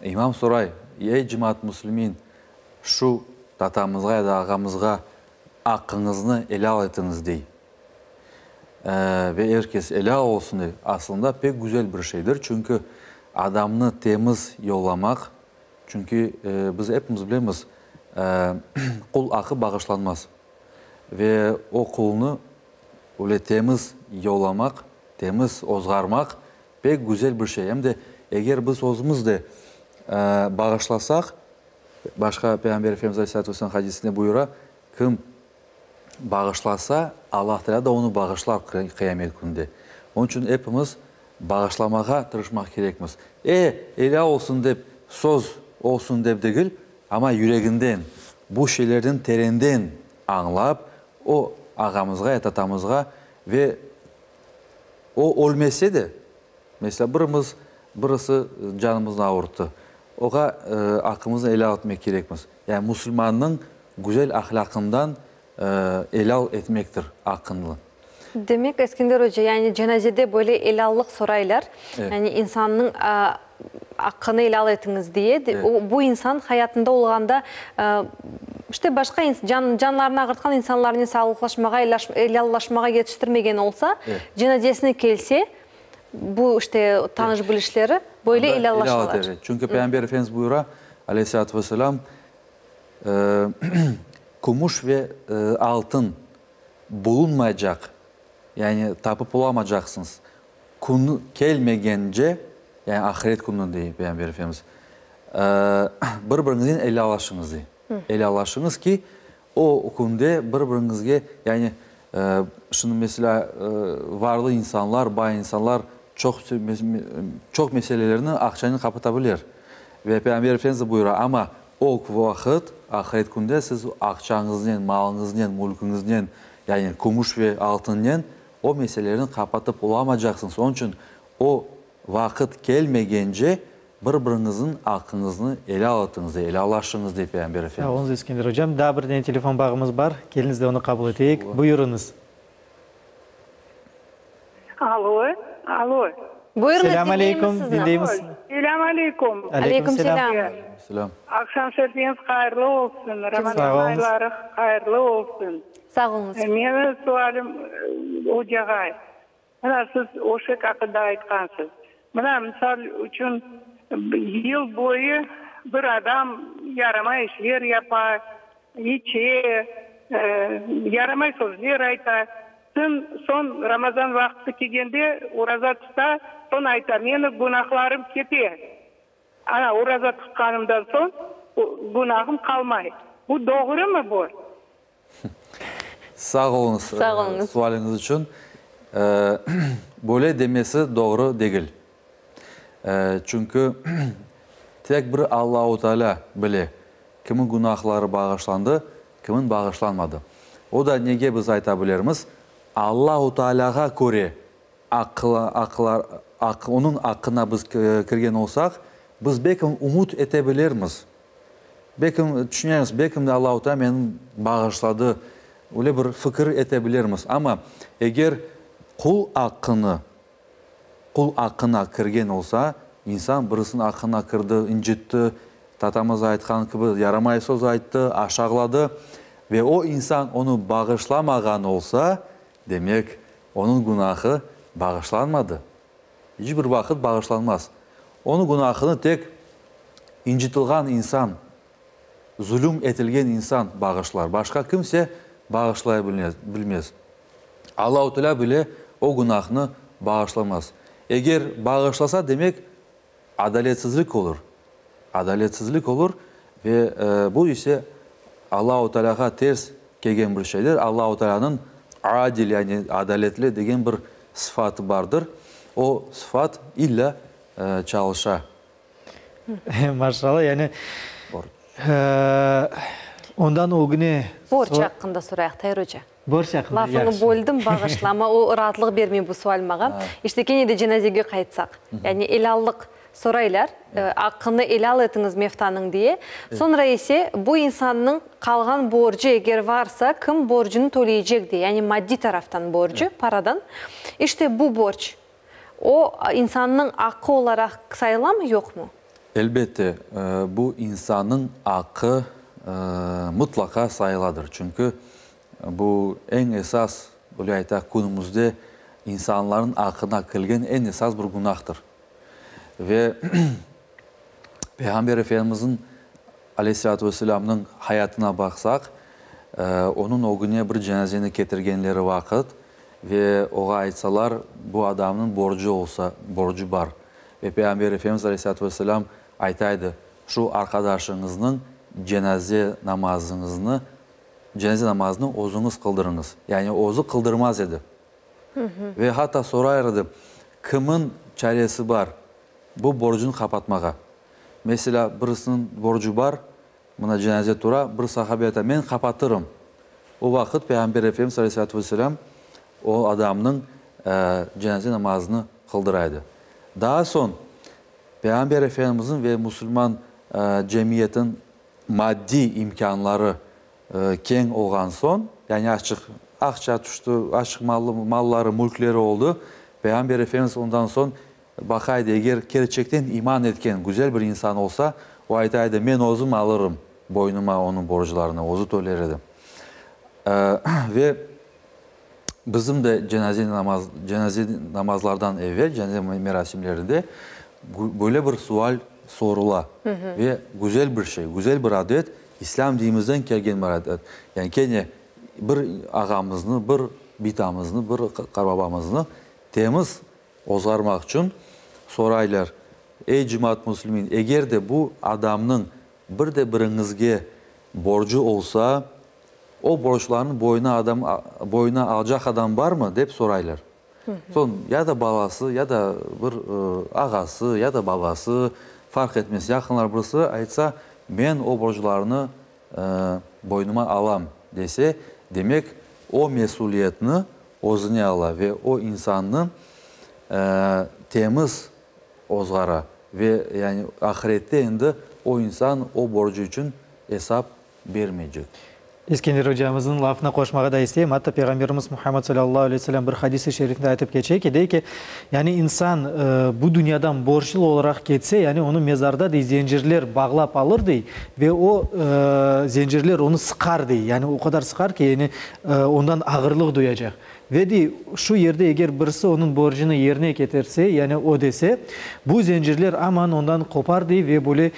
İmam soray, Ey cemaat müslimin, şu tatamızğa ya da ağamızğa aqqıñıznı elâl etiñiz, dey. Ve er kes elâl olsun dey. Aslında pek güzel bir şeydir, çünki adamnı temiz yollamaq, çünki biz epimiz bilemiz, qul aqı bağışlanmaz. Ve o qulnı öyle temiz yollamaq, temiz ozğarmaq pek güzel bir şey. Em de eger biz özümiz de bağışlasaq, Başqa Peyğamber Efendimiz aleyhissalâtu vesselâm hadisinde buyura, Kim bağışlasa, Allah Teala da onı bağışlar qıyamet kününde. Onıñ içün epimiz bağışlamağa tırışmaq kerekmiz. E, elâ olsun dep, söz olsun dep degil, amma yüreginden, bu şeylerden terenden añlap, o ağamızğa ya tatamızğa ve o ölmese de, Meselâ, birimiz, birisi canımıznı avurttı. Oğa aqqımıznı elâl etmek kerekmiz. Yani musulmannıñ güzel ahlâqından elâl etmektir aqqıñnı. Demek, Eskender oca, yani cenazede böyle elâllıq soraylar, yani insannıñ aqqını elâl etiñiz diye, bu insan hayatında olğanda, işte başqa canlarını ağırtqan insanlarnen sağlıqlaşmağa, elâllaşmağa yetiştirmegen olsa, cenazesine kelse, Bu, işte, tanış-bilişleri böyle ilâlaşalar. Çünki Peyğamber Efendimiz buyura, aleyhissalâtu vesselâm, Kümüş ve altın bulunmaycaq, yani tapıp olamacaqsıñız, kün kelmegence, yani ahiret künü, dey Peyğamber Efendimiz, bir-biriñiznen elâlaşıñız, dey. Elâlaşıñız ki, o künde bir-biriñizge, yani Şimdi, meselâ, varlı insanlar, bay insanlar çoq çoq meselelerni aqçanen qapata bilir. Ve Peyğamber Efendimiz de buyura, amma o vaqıt. Ahiret künde siz aqçañıznen, malıñıznen, mülküñiznen, yani kümüş ve altınnen o meselelerni qapatıp olamacaqsıñız. Onıñ içün o vaqıt kelmegence bir-biriñizniñ aqqıñıznı elâl etiñiz, dey, elâllaşıñız, dey Peyğamber Efendimiz. Sağ oluñız, Eskender ocam. Daa bir dane telefon bağımız bar. Keliñiz de onı qabul eteyik. Buyurıñız. Alo, alo. Buyurıñız, Selâm diñleymiz aleyküm, sizni. diñleymiz. Selâm aleyküm. Aleyküm selâm. Selâm. Aqşam şerifeñiz hayırlı olsun, Ramazan Sağ oluñız. ayları hayırlı olsun. Sağ oluñız. Menim sualim ocağa. Mına siz öşek aqqında aytqansız. Mına, misal içün, yıl boyu bir adam yaramay işler yapa, içe, yaramay sözler ayta. Soñ, soñ Ramazan vaqtı kelgende oraza tuta, soñ ayta, Meni günahlarım kete. Ana, oraza tutqanımdan soñ günahım qalmay. Bu doğrumı bu? Sağ oluñız, Sağ oluñız. sualiñiz içün. Böyle demesi doğru degil. Çünki tek bir Allahu Teala bile, kimin günahları bağışlandı, kimin bağışlanmadı. O da nege biz ayta bilermiz, Allahu Tealağa köre onıñ aqqına biz kirgen olsaq, biz belki ümüt ete bilermiz. Belki tüşünemiz, belki de Allahu Teala meni bağışladı, öyle bir fikir ete bilermiz. Amma eger qul aqqını, qul aqqına kirgen olsa, insan birisiniñ aqqına kirdi, ıncıttı, tatamız aytqan kibi yaramay söz ayttı, aşağıladı ve o insan onı bağışlamağan olsa, demek, onıñ günahı bağışlanmadı. İç bir vaqıt bağışlanmaz. Onıñ günahını tek incıtılğan insan, zulüm etilgen insan bağışlar. Başqa kimse bağışlay bilmez. Allahu Teala bile o günahnı bağışlamaz. Eger bağışlasa, demek, adaletsizlik olur. Adaletsizlik olur ve bu ise Allahu Tealağa ters kelgen bir şeydir. Allahu Tealanıñ adil, yani adaletli degen bir sıfatı bardır. O sıfat illa çalışa. Maşallah, yani ondan ögüne. Borc aqqında sorayıq, Tair oca. Borc aqqında, yahşı. Lafıñı böldim, bağışla, amma o raatlıq bermey bu sual maña. İşte, kene de cenazege qaytsaq, yani elâllıq soraylar, aqqını elâl etiñiz meftanıñ diye. Soñra ise bu insannıñ qalğan borcu eger varsa, kim borcunı töleycek diye, yani maddiy taraftan borcu, paradan. İşte, bu borc O, insannıñ aqqı olaraq sayılamı, yoqmı? Elbette, bu insannıñ aqqı mıtlaqa sayıladır. Çünki bu eñ esas, böyle aytaq, künümizde insanların aqqına kelgen eñ esas bir günahtır. Ve Peyğamber Efendimizniñ, aleyhissalâtu vesselâmnıñ, hayatına baqsaq, onıñ ögüne bir cenazeni ketirgenleri vaqıt ve oğa aytsalar, bu adamnıñ borcu olsa, borcu bar. Ve Peyğamber Efendimiz, aleyhissalâtu vesselâm, ayta edi, Şu arqadaşıñıznıñ cenaze namazıñıznı, cenaze namazını özüñiz qıldırıñız. Yani özü qıldırmaz edi. Ve hatta sorar edi, Kimin çaresi bar bu borcunı qapatmağa? Meselâ, birisiniñ borcu bar, mına cenaze tura, bir sahabe ayta, Men qapatırım. O vaqıt Peyğamber Efendimiz aleyhissalâtu vesselâm o adamnıñ cenaze namazını qıldıra edi. Daa soñ Peyğamber Efendimizniñ ve musulman cemiyetiniñ maddiy imkânları keñ olğan soñ, yani azçıq aqça tüşti, azçıq mallı, malları, mülkleri oldı, Peyğamber Efendimiz ondan soñ baqa edi, eger kerçekten iman etken güzel bir insan olsa, o ayta edi, men özüm alırım boynuma onıñ borclarını, özü töler edi. Ve bizim de cenaze namaz, cenaze namazlardan evel, cenaze merasimlerinde böyle bir sual sorula. Ve güzel bir şey, güzel bir adet, İslâm dinimizden kelgen bir adet. Yani kene bir ağamıznı, bir bitamıznı, bir qarbabamıznı temiz ozğarmaq içün soraylar, Ey cemaat müslimin, eger de bu adamnıñ bir de biriñizge borcu olsa, o borclarnı boyuna adam, boyuna alacaq adam barmı? dep soraylar. Soñ ya da balası, ya da bir ağası, ya da babası, farq etmez, yaqınlar birisi aytsa, men o borclarnı. boynuma alam dese, demek, o mesüliyetni özüne ala ve o insannı temiz ozğara ve yani ahirette endi o insan o borcu içün esap bermeycek. İskender ocamıznıñ lafına qoşmağa da isteyim. Atta Peyğamberimiz Muhammed salâllahu aleyhi ve selâm bir hadis-i şerifinde aytıp keçe ki, dey ki, yani insan bu dünyadan borclu olaraq ketse, yani onı mezarda, dey, zencirler bağlap alır, dey, ve o zencirler onı sıqar, dey, yani o qadar sıqar ki, yani ondan ağırlıq duyacaq. Ve, dey, şu yerde eger birisi onıñ borcunı yerine ketirse, yani ödese, bu zencirler aman ondan qopar, dey, ve böyle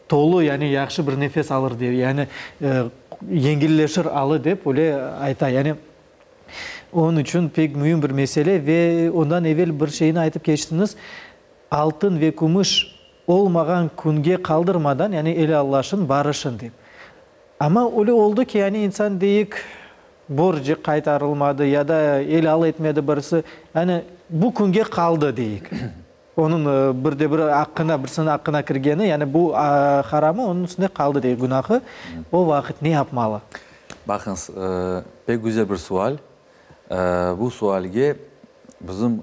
Tolu, yani yahşı bir nefes alır dep, yani yengilleşir alı dep öyle ayta. Yani onıñ içün pek müim bir mesele ve ondan evel bir şeyni aytıp keçtiñiz, altın ve kümüş olmağan künge qaldırmadan, yani elallaşın, barışın dep. Amma öyle oldı ki, yani insan deyik, borcı qaytarılmadı ya da elâl etmedi birisi, yani bu künge qaldı deyik. Onıñ bir de bir aqqına, birisiniñ aqqına kirgeni, yani bu haramı onıñ üstünde qaldı dey, günahı. O vaqıt ne yapmalı? Baqıñız, pek güzel bir sual. Bu sualge bizim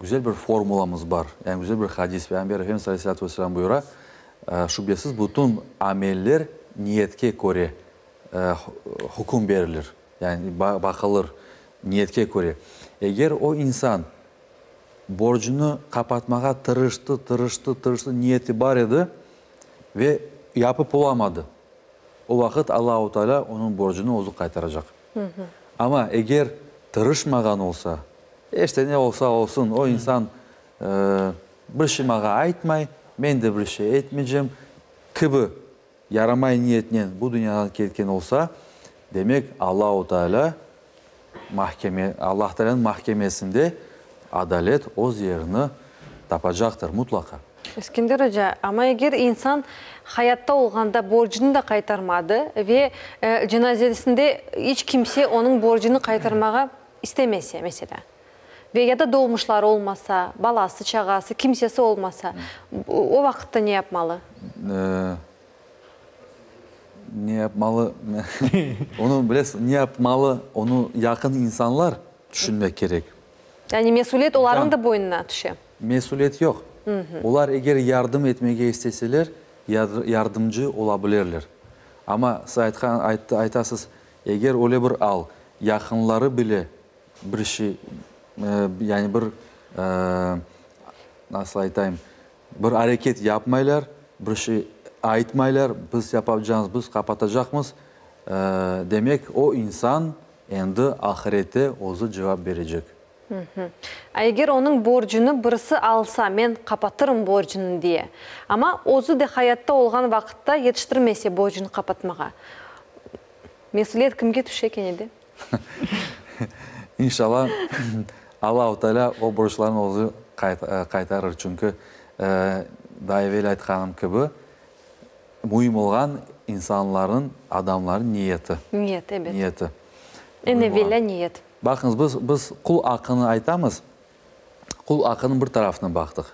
güzel bir formulamız bar, yani güzel bir hadis. Peyğamber Efendimiz aleyhissalâtu vesselâm buyura, Şübesiz bütün ameller niyetke köre hüküm berilir, yani baqılır niyetke köre. Eger o insan Borcunı qapatmağa tırıştı, tırıştı, tırıştı, niyeti bar edi ve yapıp olamadı. O vaqıt Allahu Teala onıñ borcunı özü qaytaracaq. Amma eger tırışmağan olsa, işte ne olsa olsun, o insan bir şey maña aytmay, men de bir şey etmeycem kibi yaramay niyetnen bu dünyadan ketken olsa, demek Allahu Teala Mahkeme, Allah Taalânıñ mahkemesinde adalet öz yerini tapacaqtır, mutlaqa. Eskender oca, amma eger insan hayatta olğanda borcunı da qaytarmadı ve cenazesinde iç kimse onıñ borcunı qaytarmağa istemese, meselâ, ve ya da doğmuşları olmasa, balası, çağası, kimsesi olmasa, o vaqıtta ne yapmalı? Ne yapmalı? Onı bilesiz, ne yapmalı, onı yaqın insanlar tüşünmek kerek. Yani mesüliyet olarnıñ da boynuna tüşe. Mesüliyet yoq. Olar eger yardım etmege isteseler, yardımcı ola bilirler. Amma siz aytqan, aytasız, eger öyle bir al, yaqınları bile bir şey, yani bir, nasıl aytayım, Bir areket yapmaylar, bir şey aytmaylar, biz yapacağımız, biz qapatacaqmız, demek, o insan endi ahirette özü cevap berecek. A eger onıñ borcunı birisi alsa, men qapatırım borcunı diye, amma özü de hayatta olğan vaqıtta yetiştirmese borcunı qapatmağa, mesüliyet kimge tüşe kene de? İnşallah, Allahu Teala o borclarnı özü qaytarır, çünki daa evel aytqanım kibi, müim olğan insanların, adamların niyeti. Niyet, ebet. Niyeti. Eñ evelâ niyet. Baqıñız, biz, biz qul aqını aytamız, qul aqınıñ bir tarafını baqtıq.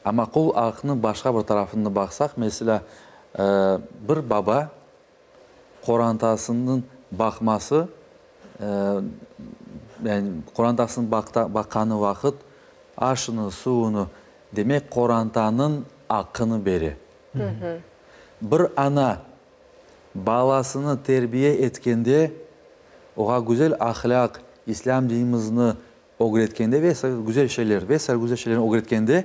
Amma qul aqınıñ başqa bir tarafını baqsaq, meselâ, bir baba Qorantasınıñ baqması, yani qorantasını baqqanı vaqıt aşını, suvunı, demek qorantanıñ aqqını bere. Bir ana balasını terbiye etkende, oğa güzel ahlâq, İslâm dinimizni ögretkende ve sair güzel şeyler, ve sair güzel şeylerni ögretkende,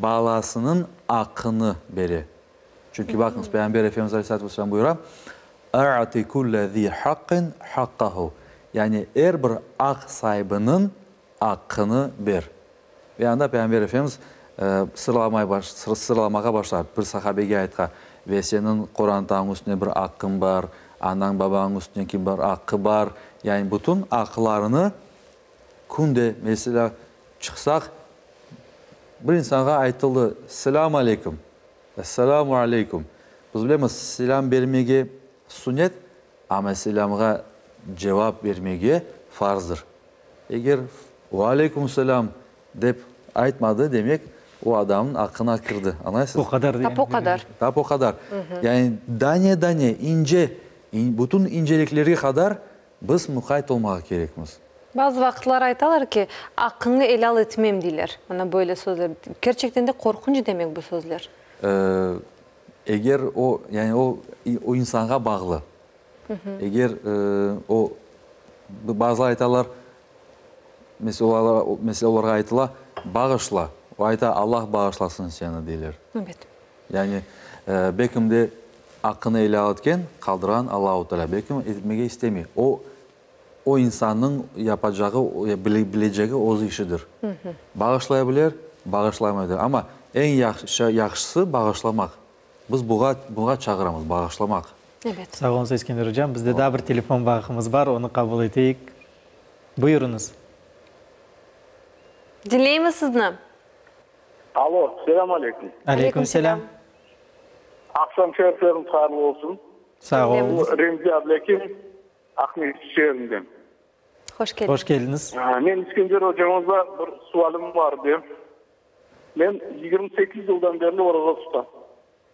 balasınıñ aqqını bere. Çünki baqıñız, Peyğamber Efendimiz aleyhissalâtu vesselâm buyura, A'ti kulle zi haqqin haqqahu, yani er bir aq saibiniñ aqqını ber. Ve anda Peyğamber Efendimiz sırlamay sırlamağa başlar, bir sahabege aytqa, ve seniñ qorantañ üstüne bir aqqıñ bar, anañ babañ üstüne ki bir aqqı bar, yani bütün aqlarını künde, meselâ, çıqsaq, bir insanğa aytıldı, Selâm aleyküm! Esselamu aleyküm. Biz bilemiz, selâm bermege sünnet, amma selâmğa cevap bermege farzdır. Eger ve aleyküm selâm dep aytmadı, demek, o adamnıñ aqqına kirdi. Añlaysız? O qadar. Tap o qadar. Tap o qadar. Yani dane-dane, ince, bütün inceliklerge qadar biz muqayt olmağa kerekmiz. Bazı vaqıtlar aytalar ki, aqqıñı elâl etmem deyler. Mına böyle sözler. Kerçekten de qorqunç demek bu sözler. Eger o, yani o, o insanğa bağlı. Eger o, bazılar aytalar, mesela olarğa aytıla, bağışla, o ayta, Allah bağışlasın seni, deyler. Evet. Yani, belkim de aqqını elâl etken, qaldırğan Allahu Teala, belkim etmege istemey. O, o insannıñ yapacağı, bilecegi öz işidir. Bağışlaya bilir, bağışlamay bilir. Amma eñ yahşısı bağışlamaq. Biz buğa, buña çağıramız, bağışlamaq. Ebet. Sağ oluñız, Eskender ocam. Bizde daa bir telefon bağımız bar, onı qabul eteyik. Buyurıñız. Diñleymiz sizni. Alo, selâm aleyküm. Aleyküm selâm. Aqşam şerifleriñiz hayırlı olsun. Sağ oluñız. Remzi Ablâkim, Aqmescit şeerinden. Hoş keldiñiz. Hoş keldiñiz. Men İskender ocamızğa bir sualim bar edi. Men 28 yıldan berli oraza tutam,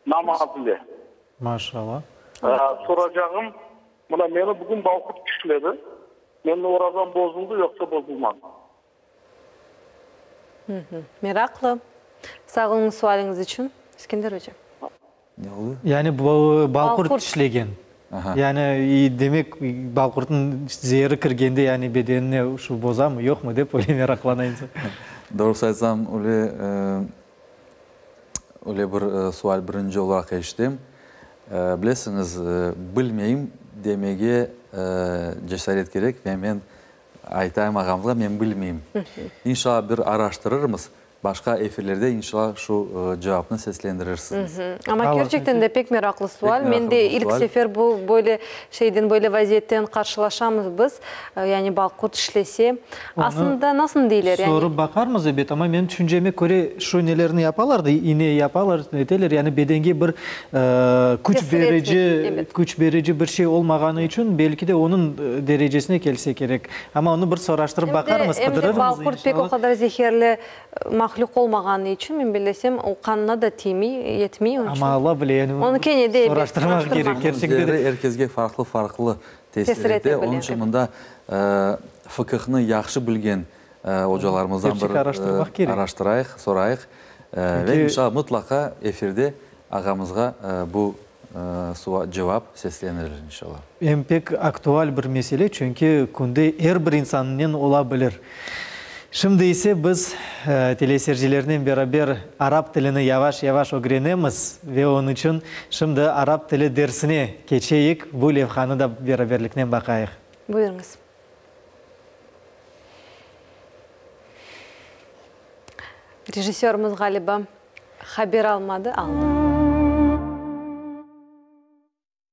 namaz ile. Maşallah. Soracağım, mına meni bugün balqurt tişledi, menim orazam bozuldı yoqsa bozulmadı? Meraqlı. Sağ oluñız sualiñiz içün, İskender oca. Ne oldı? Yani balqurt tişlegen. Yani demek balqurtnıñ zeeri kirgende yani bedenine şu bozamı, yoqmı dep öyle meraqlana insan. Doğrusı aytsam, öyle öyle bir sual birinci olaraq eşitem. Bilesiñiz, bilmeyim demege cesaret kerek ve men aytayım ağamızğa, men bilmeyim. İnşallah bir araştırırmız. Başqa efirlerde inşallah şu cevapnı seslendirirsiñiz. Amma kerçekten de pek meraqlı sual. Men de ilk sefer bu böyle şeyden, böyle vaziyetten qarşılaşamız biz. Yani balqurt işlese. Aslında nasıl deyler? Yani. Sorıp baqarmız ebet, amma menim tüşünceme köre şu nelerni yapalar da, ine yapalar, neteler, yani bedenge bir küç berici, küç berici bir şey olmağanı içün belki de onıñ derecesine kelse kerek. Amma onı bir soraştırıp baqarmız, qıdırırmız, Em de balqurt pek o qadar zeherli mahlüq olmağanı içün, men bellesem, o qanına da tiymey, yetmey, onıñ içün. Amma Alla bile, yani onı kene de ebet, soraştırmaq kerek, kerçekten de. Zeri er kesge farqlı-farqlı tesir ete, onıñ içün mında fıqıhnı yahşı bilgen ocalarımızdan bir araştırayıq, sorayıq ve inşallah mıtlaqa efirde Ağamızğa bu cevap seslenilir, inşallah. Em pek aktual bir mesele, çünki künde er bir insannen ola bilir. Şimdi ise biz teleseyircilernen beraber arap tilini yavaş-yavaş ögrenemiz ve onıñ içün şimdi arap tili dersine keçeyik, bu levhanı da beraberliknen baqayıq. Buyurıñız. Rejissörımız, ğaliba, haber almadı, aldı.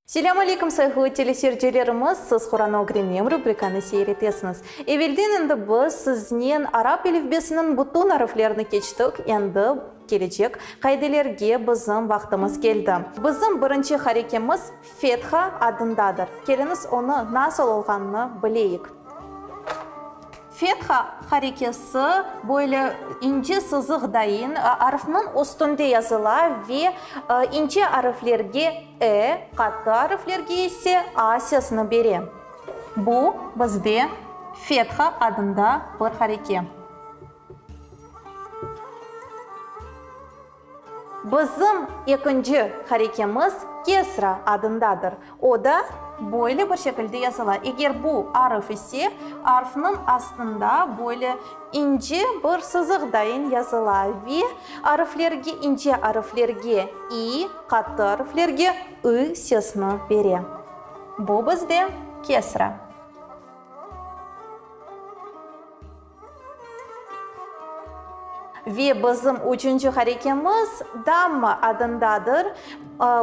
Selâm aleyküm, sayğılı teleseyircilerimiz! Siz Quran ögrenem rubrikanı seyir etesiñiz. Evelden endi biz siznen arap elifbesiniñ bütün ariflerini keçtik, endi kelecek qaidelerge bizim vaqtımız keldi. Bizim birinci harekemiz fetha adındadır. Keliñiz onı nasıl olğanını bileyik. Fetha harekesi böyle ince sızıq dayın arfnıñ üstünde yazıla ve ince arflerge e, qattı arflerge ise a sesini bere. Bu bizde fetha adında bir hareke. Bizim ekinci harekemiz kesra adındadır. O da böyle bir şekilde yazıla. Eger bu arf ise, arfnıñ astında böyle ince bir sızıq dayın yazıla ve arflerge, ince arflerge i, qattı arflerge ı sesini bere. Bu bizde kesra. Ve bizim üçünci harekemiz damma adındadır.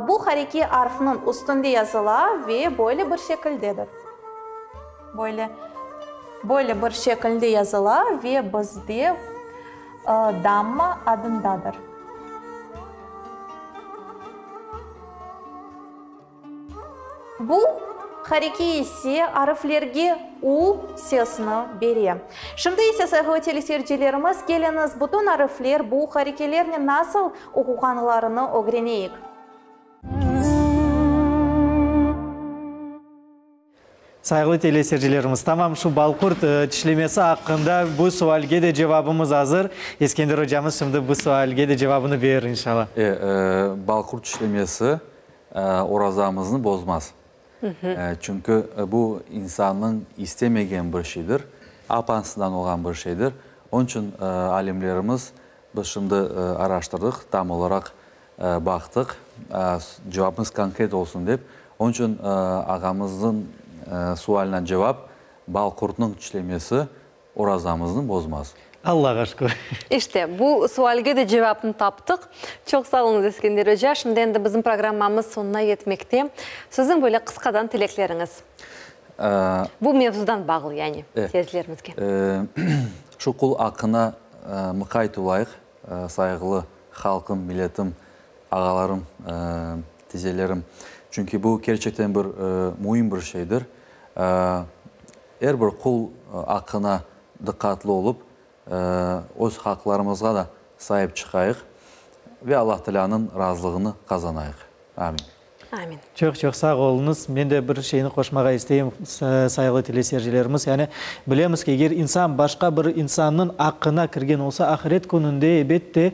Bu hareke arfnıñ üstünde yazıla ve böyle bir şekildedir. Böyle, böyle bir şekilde yazıla ve bizde damma adındadır. Bu. Hareke ise arıflerge u sesini bere. Şimdi ise, sayğılı teleseyircilerimiz, keliñiz, bütün arıfler bu harekelernen nasıl oquğanlarını ögreneyik. Sayğılı teleseyircilerimiz, tamam şu balqurt tişlemesi aqqında bu sualge de cevabımız azır. Eskender ocamız şimdi bu sualge de cevabını berir, inşallah. E, balqurt tişlemesi orazamıznı bozmaz. Çünki bu insannıñ istemegen bir şeydir, apansızdan olğan bir şeydir. Onıñ içün alimlerimiz, biz şimdi araştırdıq, tam olaraq baqtıq, cevabımız konkret olsun dep. Onıñ içün ağamıznıñ sualine cevap, balqurtnıñ tişlemesi orazamıznı bozmaz. Allağa şükür. İşte, bu sualge de cevapnı taptıq. Çoq sağ oluñız, Eskender oca. Şimdi endi bizim programmamız soñuna yetmekte. Siziñ böyle qısqadan tilekleriñiz? Bu mevzudan bağlı, yani, seyircilerimizge. Şu qul aqqına mıqayt olayıq, sayğılı halqım, milletim, ağalarım, tizelerim. Çünki bu kerçekten bir müim bir şeydir. Er bir qul aqqına diqqatlı olıp, öz haqlarımızğa da saip çıqayıq ve Allah Taalânıñ razılığını qazanayıq. Amin. Amin. Çoq-çoq sağ oluñız. Men de bir şeyni qoşmağa isteyim, sayğılı teleseyircilerimiz. Yani, bilemiz ki, eger insan başqa bir insannıñ aqqına kirgen olsa, ahiret kününde, ebette,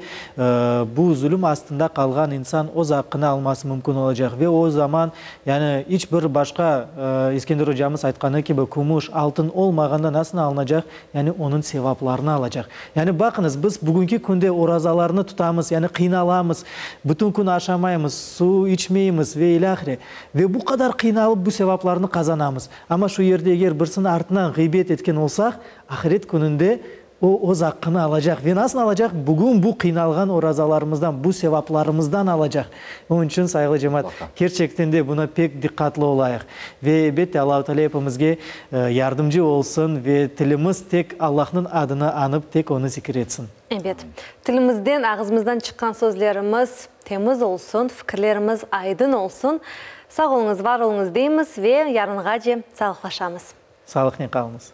bu zulüm astında qalğan insan öz aqqını alması mümkün olacaq. Ve o zaman, Yani, iç bir başqa, İskender ocamız aytqanı kibi, kümüş, altın olmağanda nasıl alınacaq? Yani, onıñ sevaplarını alacaq. Yani, baqıñız, biz bugünki künde orazalarnı tutamız, yani, qıynalamız, bütün kün aşamaymız, suv içmeymiz ve ilâhre. Ve bu qadar qıynalıp bu sevaplarnı qazanamız. Amma şu yerde eger birisiniñ artınan ğıybet etken olsaq, ahiret kününde O, öz aqqını alacaq. Ve nasıl alacaq? Bugün bu qıynalğan orazalarımızdan, bu sevaplarımızdan alacaq. Onıñ içün, sayğılı cemaat, kerçekten de buna pek diqqatlı olayıq. Ve, elbette, Allahu Teala epimizge yardımcı olsun ve tilimiz tek Allahnıñ adını añıp, tek Onı zikir etsin. Ebet. Tilimizden, ağızımızdan çıqqan sözlerimiz temiz olsun, fikirlerimiz aydın olsun. Sağ oluñız, var oluñız deymiz ve yarınğace sağlıqlaşamız. Sağlıqnen qalıñız.